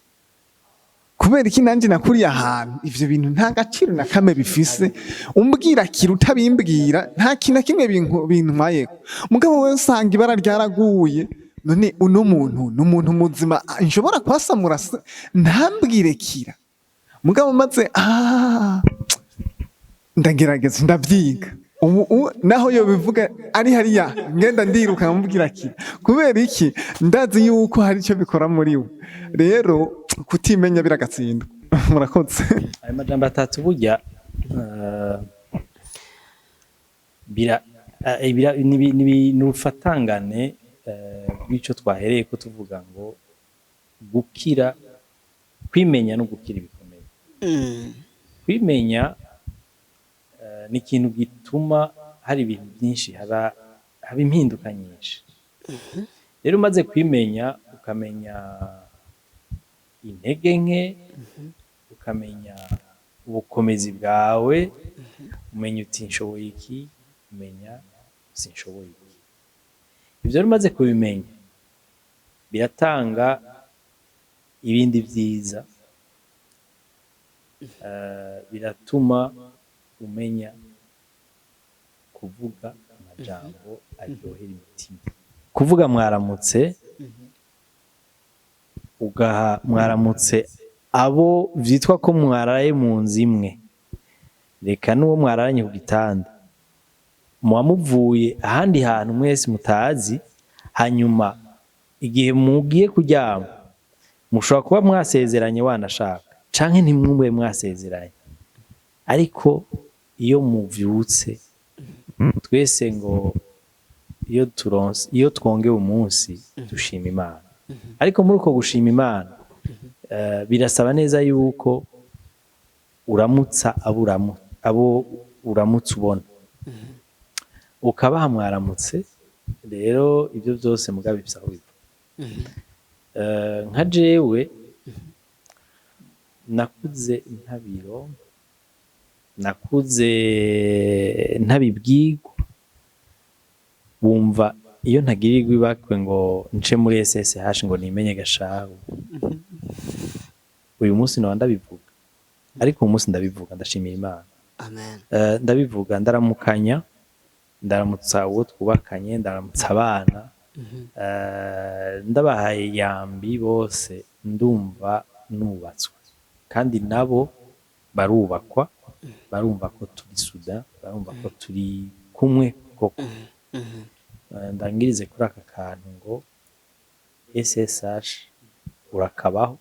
Kubera iki? Nanjye nakuriye ahantu ivyo bintu nta gaciro na kamwe bifise. Umbwira kira, utabimbwira, nta kintu na kimwe bintwayeko. Mugabo wewe usanga ibara ryaraguye. None uno muntu ni umuntu muzima nshobora kwasamura ntambwire kira? Mugabo maze ndagerageza, ndavyiga ubu naho yo bivuga ari hariya, ngenda ndiruka nkamubwira kira. Kubera iki? Ndazi yuko hari icyo bikora muri we. Rero kutimenya biragatsindwa. Murakoze. Ayo majambo atatu burya ni urufatangane rw'ico twahereye ko tuvuga ngo gukira, kwimenya no gukira ibikomeye. Kwimenya ni ikintu gituma hari ibintu byinshi, haba impinduka nyinshi. Rero umaze kwimenya, ukamenya intege nke, ukamenya ubukomezi bwawe, umenya uti nshoboye iki, umenya sinshoboye iki. Ivyo rero umaze kubimenya biratanga ibindi vyiza. Biratuma umenya kuvuga amajambo aryohera imitima, kuvuga mwaramutse, ugaha mwaramutse abo vyitwa ko mwaraye mu nzu imwe, reka n'uwo mwararanye ku gitanda, muba muvuye ahandi hantu mwese mutazi. Hanyuma igihe mugiye kuryama, mushobora kuba mwasezeranye wanashaka canke ntimwube mwasezeranye, ariko iyo muvyutse twese, ngo iyo turonse, iyo twongewe umunsi, dushima Imana. Ariko muri uko gushima Imana, birasaba neza yuko uramutsa abo uramutse ubona, ukabaha mwaramutse. Rero ibyo byose mugabo bifise aho biva. Nka jewe nakuze ntabiro, nakuze ntabibwirwa. Wumva iyo ntagirirwa ibakwe ngo nce muri SSH ngo nimenye gashahu, uyu munsi noba ndabivuga? Ariko uyu munsi ndabivuga, ndashimira Imana. Amen. Ndabivuga, ndaramukanya. Ndaramutsa uwo twubakanye, ndaramutsa abana, ndabahaye yambi bose, ndumva nubatswe kandi nabo barubakwa, barumva ko turi soudés, barumva ko turi kumwe koko. Ndangirize kuri aka kantu ngo SSH urakabaho.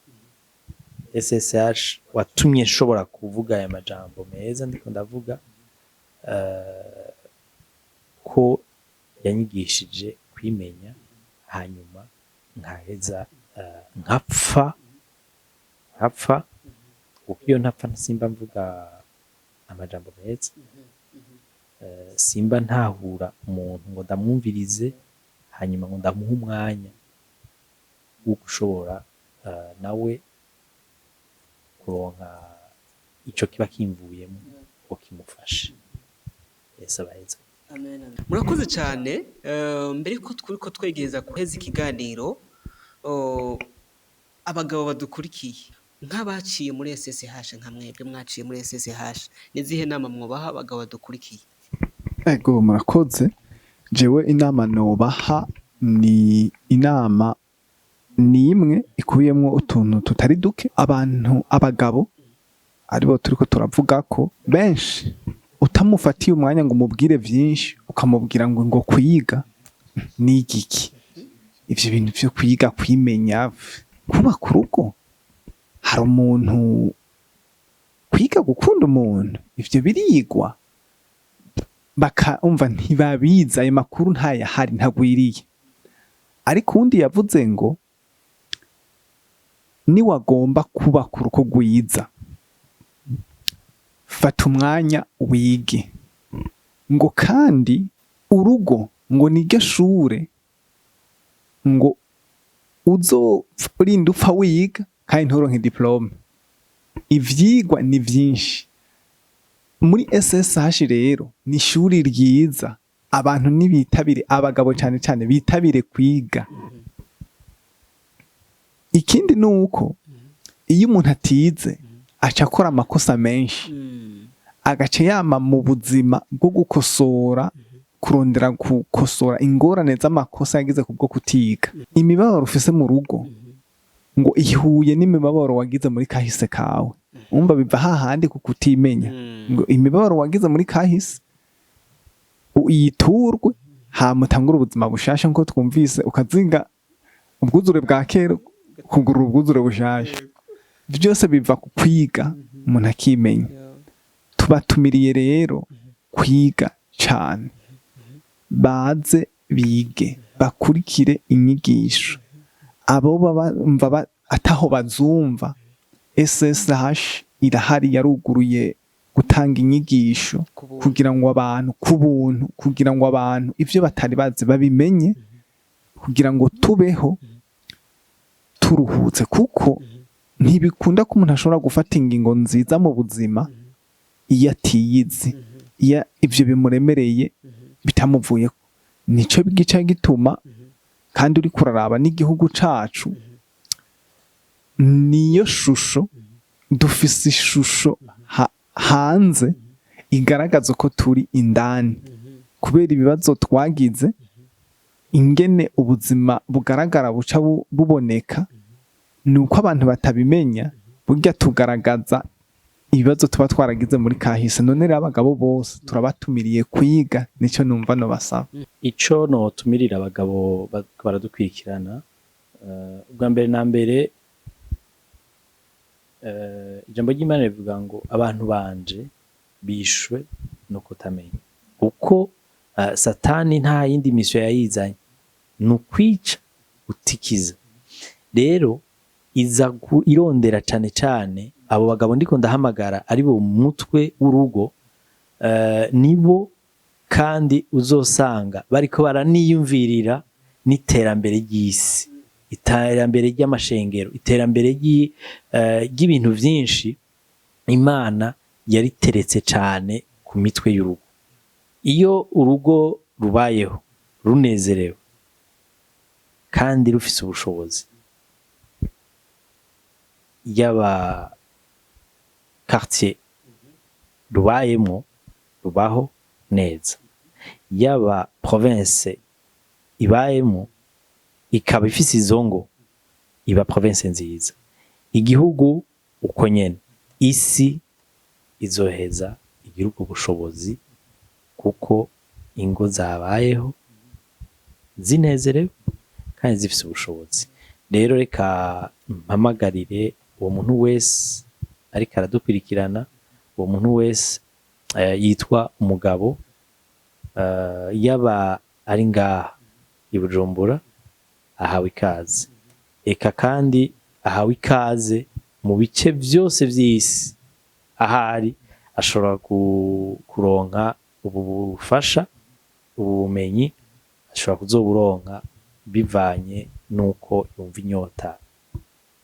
SSH watumye nshobora kuvuga aya majambo meza ndiko ndavuga, ko yanyigishije kwimenya, hanyuma nkaheza nkapfa, kuko iyo ntapfa simba mvuga amajambo meza, simba ntahura umuntu ngo ndamwumvirize, hanyuma ngo ndamuhe umwanya wo gushobora nawe kuronka ico kiba kimvuyemo ngo kimufashe. Yesu abaheze. Murakoze cyane. Mbere ko turiko twegereza guheza ikiganiro, abagabo badukurikiye nk'abaciye muri SSH, nka mwebwe mwaciye muri SSH, nizihe nama mwubaha abagabo badukurikiye? Ego, murakoze. Jewe inama nobaha ni inama ni imwe ikubiyemwo utuntu tutari duke. Abantu, abagabo aribo turiko turavuga ko benshi, utamufatiye umwanya ngo umubwire vyinshi, ukamubwira ngo kwiga ni igiki, ivyo bintu vyo kwiga kwimenya, kubaka urugo, hari umuntu kwiga gukunda umuntu, ivyo birigwa, bakaumva ntibabizi, ayo makuru ntayahari, ntagwiriye. Ariko uwundi yavuze ngo niwagomba kubaka urugo rwiza, fata umwanya wige. Ngo kandi urugo ngo niryo shure ngo uzorinda upfa wiga kandi nturonke diplôme. Ivyigwa ni vyinshi muri SSH. Rero ni ishuri ryiza, abantu nibitabire, abagabo cane cane bitabire kwiga. Ikindi ni uko iyo umuntu atize aca akora amakosa menshi, agaca yama mu buzima bwo gukosora, kurondera gukosora ingorane z'amakosa yagize kubwo kutiga. Imibabaro ufise mu rugo ngo ihuye n'imibabaro wagize muri kahise kawe. Umva, biva hahandi ku kutimenya. Ngo imibabaro wagize muri kahise uyiturwe, hama utangure ubuzima bushasha, nkuko twumvise, ukazinga ubwuzure bwa kera, kugurura ubwuzure bushasha. Byose biva ku kwiga, umuntu akimenya. Tubatumiriye rero kwiga cane, baze bige, bakurikire inyigisho. Abo baba bumva ataho bazumva, SSH irahari, yaruguruye gutanga inyigisho Ku buntu. kugira ngo abantu, ku buntu, kugira ngo abantu ivyo batari bazi babimenye, kugira ngo tubeho turuhutse, kuko ntibikunda ko umuntu ashobora gufata ingingo nziza mu buzima iyo atiyizi, iyo ivyo bimuremereye bitamuvuyeko. Nico gica gituma kandi uriko uraraba n'igihugu cacu, niyo shusho dufise, ishusho hanze igaragaza ko turi indani kubera ibibazo twagize. Ingene ubuzima bugaragara buca buboneka ni uko abantu batabimenya. Burya tugaragaza ibibazo tuba twaragize muri kahise. None rero abagabo bose turabatumiriye kwiga, nico numva nobasaba. Ico notumirira abagabo baradukwirikirana, ubwa mbere na mbere, ijambo ry'Imana rivuga ngo abantu banje bishwe no kutamenya, kuko Satani nta yindi mission yayizanye, ni ukwica, gutikiza. Rero iza irondera cane cane abo bagabo ndiko ndahamagara, ari bo mutwe w'urugo, nibo kandi uzosanga bariko baraniyumvirira n'iterambere ry'isi, iterambere ry'amashengero, iterambere ry'ibintu vyinshi. Imana yariteretse cane ku mitwe y'urugo. Iyo urugo rubayeho runezerewe kandi rufise ubushobozi, yaba quartier rubayemwo rubaho neza. Yaba province ibayemo ikaba ifise izo ngo, iba province nziza. Igihugu uko nyene, isi izoheza igira ubwo bushobozi, kuko ingo zabayeho zinezerewe kandi zifise ubushobozi. Rero reka mpamagarire uwo muntu wese ariko aradukurikirana, uwo muntu wese yitwa umugabo, yaba ari ngaha i Bujumbura, ahawe ikaze. Eka kandi ahawe ikaze mu bice vyose vy'isi ahari, ashobora kuronka ubu bufasha, ubu bumenyi ashobora kuzoburonka bivanye nuko yumva inyota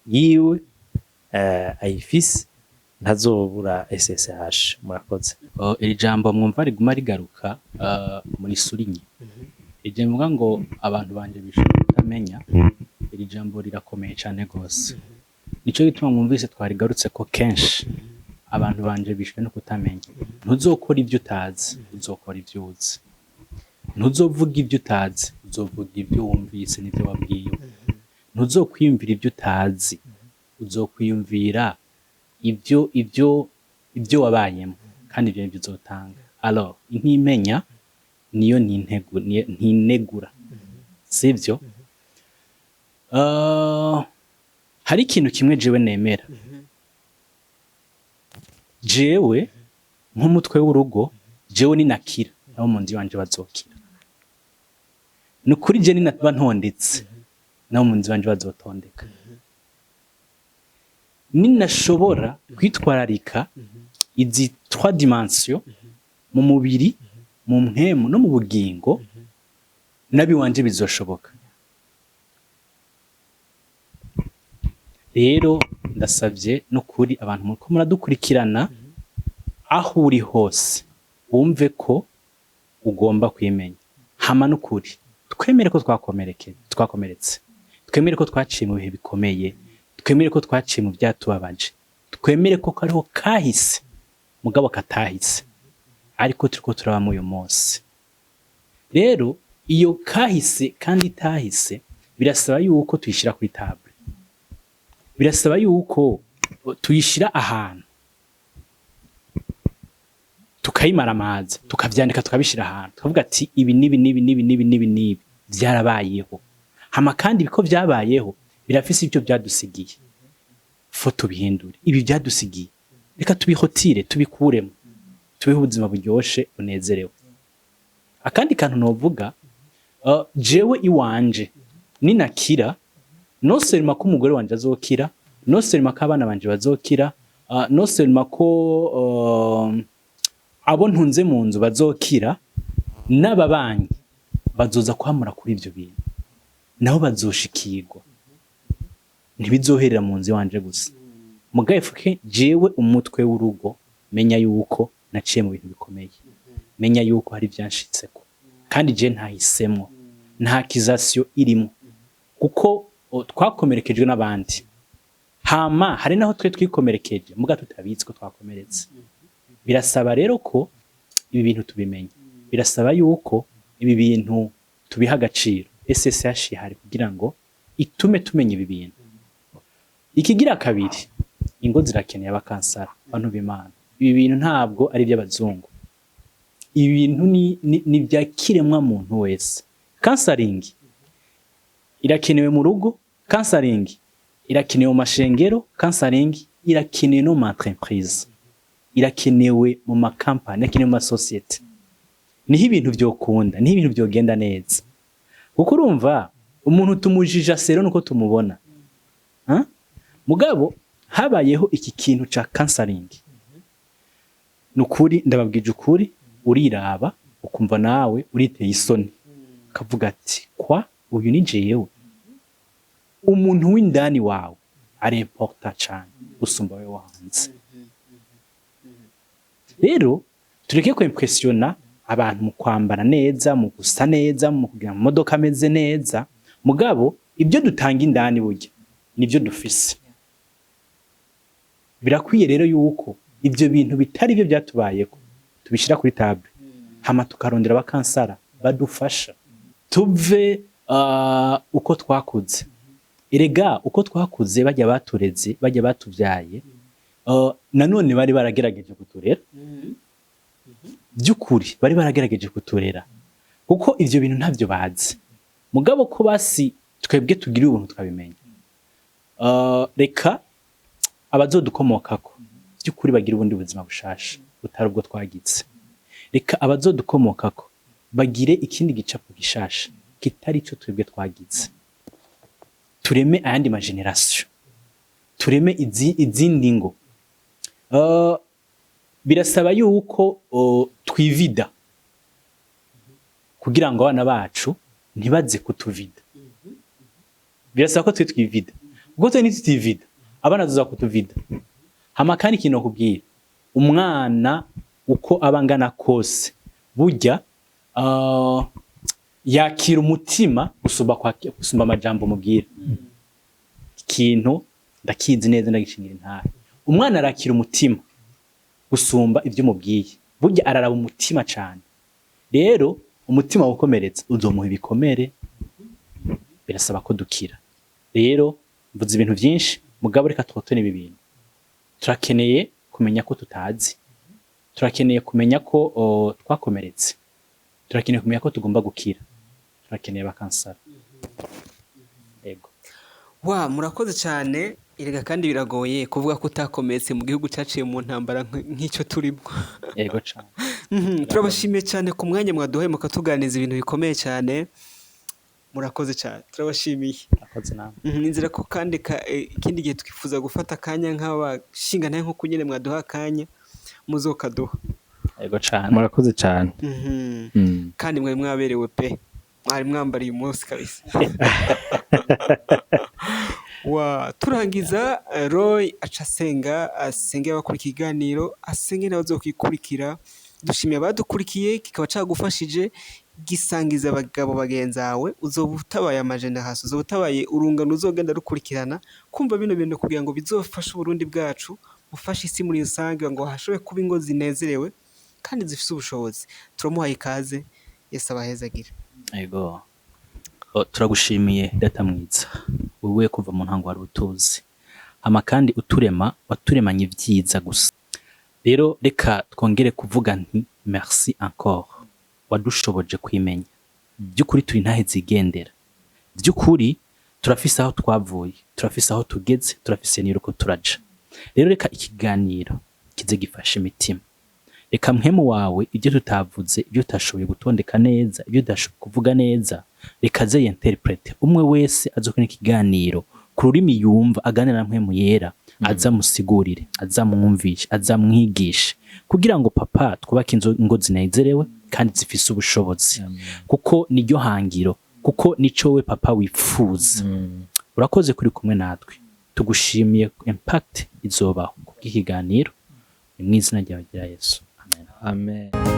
yiwe ayifise, ntazobura SSH. Murakoze. Oh, iri jambo mwumva riguma rigaruka muri surinye, iri mvuga ngo abantu banje bishobora kutamenya, iri jambo rirakomeye cyane gose. Nico gituma mwumvise twarigarutse ko kenshi. Abantu banje bishwe no kutamenya. Ntuzokora ibyo utazi, uzokora ibyo uzi. Ntuzovuga ibyo utazi, uzovuga ibyo wumvise n'ibyo wabwiwe. Ntuzokwiyumvira ibyo utazi, uzokwiyumvira ibyo wabayemo, kandi ibyo nibyo uzotanga. Alors intimenya niyo ntinegura, sivyo? Hari ikintu kimwe jewe nemera. Jewe nk'umutwe w'urugo, jewe ninakira, nabo mu nzu iwanje bazokira. Ni ukuri, je ninaba ntondetse, nabo mu nzu iwanje bazotondeka. Ninashobora kwitwararika izi trois dimensions, mu mubiri, mu mpwemu no mu bugingo, nabiwanje bizoshoboka. Rero ndasabye n'ukuri abantu muriko muradukurikirana, aho uri hose, wumve ko ugomba kwimenya. Hama n'ukuri twemere ko twakomeretse, twemere ko twaciye mu bihe bikomeye, twemere ko twaciye mu byatubabaje, twemere ko kariho kahise mugabo katahise, ariko turiko turabamo uyu munsi. Rero iyo kahise kandi itahise, birasaba yuko tuyishira kuri table, birasaba yuko tuyishira ahantu, tukayimaramaza, tukavyandika, tukabishira ahantu, tukavuga ati ibi nibi nibi nibi nibi nibi nibi vyarabayeho. Hama kandi biko vyabayeho birafise ibyo byadusigiye, faut tubihindure. Ibi byadusigiye reka tubihotire, tubikuremo, tubeho ubuzima buryoshe, bunezerewe. Akandi kantu novuga, jewe iwanje ninakira, non seulement ko umugore wanje azokira, non seulement ko abana banje bazokira, non seulement ko abo ntunze mu nzu bazokira, n'ababanyi bazoza kwamura kuri ivyo bintu, nabo bazoshikirwa. Ntibizoherera mu nzu iwanje gusa. Mugabe fuke jewe umutwe w'urugo menya yuko naciye mu bintu bikomeye, menya yuko hari ibyanshitseko, kandi je ntahisemwo, nta accusation irimo, kuko twakomerekejwe n'abandi. Hama hari naho twe twikomerekeje muga tutabizi ko twakomeretse. Birasaba rero ko ibi bintu tubimenya, birasaba yuko ibi bintu tubiha agaciro. SSH ihari kugira ngo itume tumenya ibi bintu. Ikigira kabiri, ingo zirakeneye aba counselor. Bantu b'Imana, ibi bintu ntabwo ari iby'abazungu, ibi bintu ni ibya kiremwa muntu wese. Counseling irakenewe mu rugo, counseling irakenewe mu mashengero, counseling irakenewe no mu entreprise, irakenewe mu makampani, irakenewe mu masosiyete. Niho ibintu vyokunda, niho ibintu vyogenda neza, kuko urumva umuntu tumujija sero nuko tumubona. Ha? Mugabo habayeho iki kintu ca counseling, nukuri ndababwije ukuri, uriraba ukumva nawe uriteye isoni, ukavuga ati kwa uyu ni jewe. Umuntu w'indani wawe ari important cane gusumba wewe wo hanze. Rero tureke kwimpressiona abantu mu kwambara neza, mu gusa neza, mu kugira mu modoka ameze neza, mugabo ibyo dutanga indani burya nibyo dufise. Birakwiye rero yuko ibyo bintu bitari byo byatubayeko tubishira kuri table, Hama tukarondera aba counselor badufasha tuve uko twakuze. Erega uko twakuze, bajya batureze, bajya batubyaye, nanone bari baragerageje kuturera. By'ukuri bari baragerageje kuturera, kuko ivyo bintu ntabyo bazi. Mugabo ko basi twebwe tugira ubuntu twabimenya, reka abazodukomokako by'ukuri bagira ubundi buzima bushasha butari ubwo twagize. Reka abazodukomokako bagire ikindi gicapo gishasha kitari ico twebwe twagize. Tureme ayandi ma génération, tureme izindi ngo. Birasaba yuko twivida kugira ngo abana bacu ntibaze kutuvida. Birasaba ko twe twivida, kuko twe nitutivida abana tuza kutuvida. Hama kandi ikintu nakubwira, umwana uko aba angana kose, burya yakira umutima gusumba amajambo mubwira. Ikintu ndakizi neza, ndagishingira intahe: umwana arakira umutima gusumba ibyo umubwiye. Burya araraba umutima cane. Rero umutima wukomeretse uzomuha ibikomere. Birasaba ko dukira. Rero mvuze ibintu vyinshi, mugabo reka twotone ibi bintu. Turakeneye kumenya ko tutazi, turakeneye kumenya ko twakomeretse, turakeneye kumenya ko tugomba gukira, turakeneye aba counselor. Yego. Wa, murakoze cyane. Erega kandi biragoye kuvuga ko utakomeretse mu gihugu cyaciye mu ntambara nk'icyo turimo. Yego cane. Turabashimiye cyane ku mwanya mwaduhaye mukatuganiriza ibintu bikomeye cyane. Murakoze cyane, turabashimiye. Murakoze namwe. Nizera ko kandi ikindi gihe twifuza gufata akanya nk'abashinga nawe nk'uko nyine mwaduha akanya, muzokaduha. Yego cane. Murakoze cyane. Kandi mwari mwaberewe pe, mwari mwambariye umunsi kabisa. Wa, turangiza, Roy aca asenga, asenge abakora ikiganiro, asenge n'abazokikurikira. Dushimiye abadukurikiye. Kikaba cagufashije, gisangiza abagabo bagenzawe. Uzoba utabaye ama génération, uzoba utabaye urungano uzogenda rukurikirana kumva bino bintu, kugira ngo bizofashe Uburundi bwacu, bufashe isi muri rusange, ngo hashobore kuba ingo zinezerewe kandi zifise ubushobozi. Turamuhaye ikaze. Yesu abahezagire. Yego. Turagushimiye Data mwiza, wewe kuva mu ntango wari utuzi, hama kandi uturema waturemanye ibyiza gusa. Rero reka twongere kuvuga nti merci encore, wadushoboje kwimenya. By'ukuri turi ntahe zigendera, by'ukuri turafise aho twavuye, turafise aho tugeze, turafise n'iruko turaja. Rero reka ikiganiro kize gifashe imitima. Reka Mpwemu wawe, ibyo tutavuze, ibyo tutashoboye gutondeka neza, ibyo tudashoboye kuvuga neza, reka aze y'interprète. Umwe wese azokora ikiganiro ku rurimi yumva, aganira na Mpwemu Yera, aza musigurire, aza mwumvishe, aza mwigishe, kugira ngo Papa twubake ingo zinezerewe kandi zifise ubushobozi, kuko niryo hangiro, kuko nico we Papa wifuza. Urakoze kuri kumwe natwe, tugushimiye impact izobaho kubw'ikiganiro. Ni mu izina ryawe rya Yesu, amen. Amen.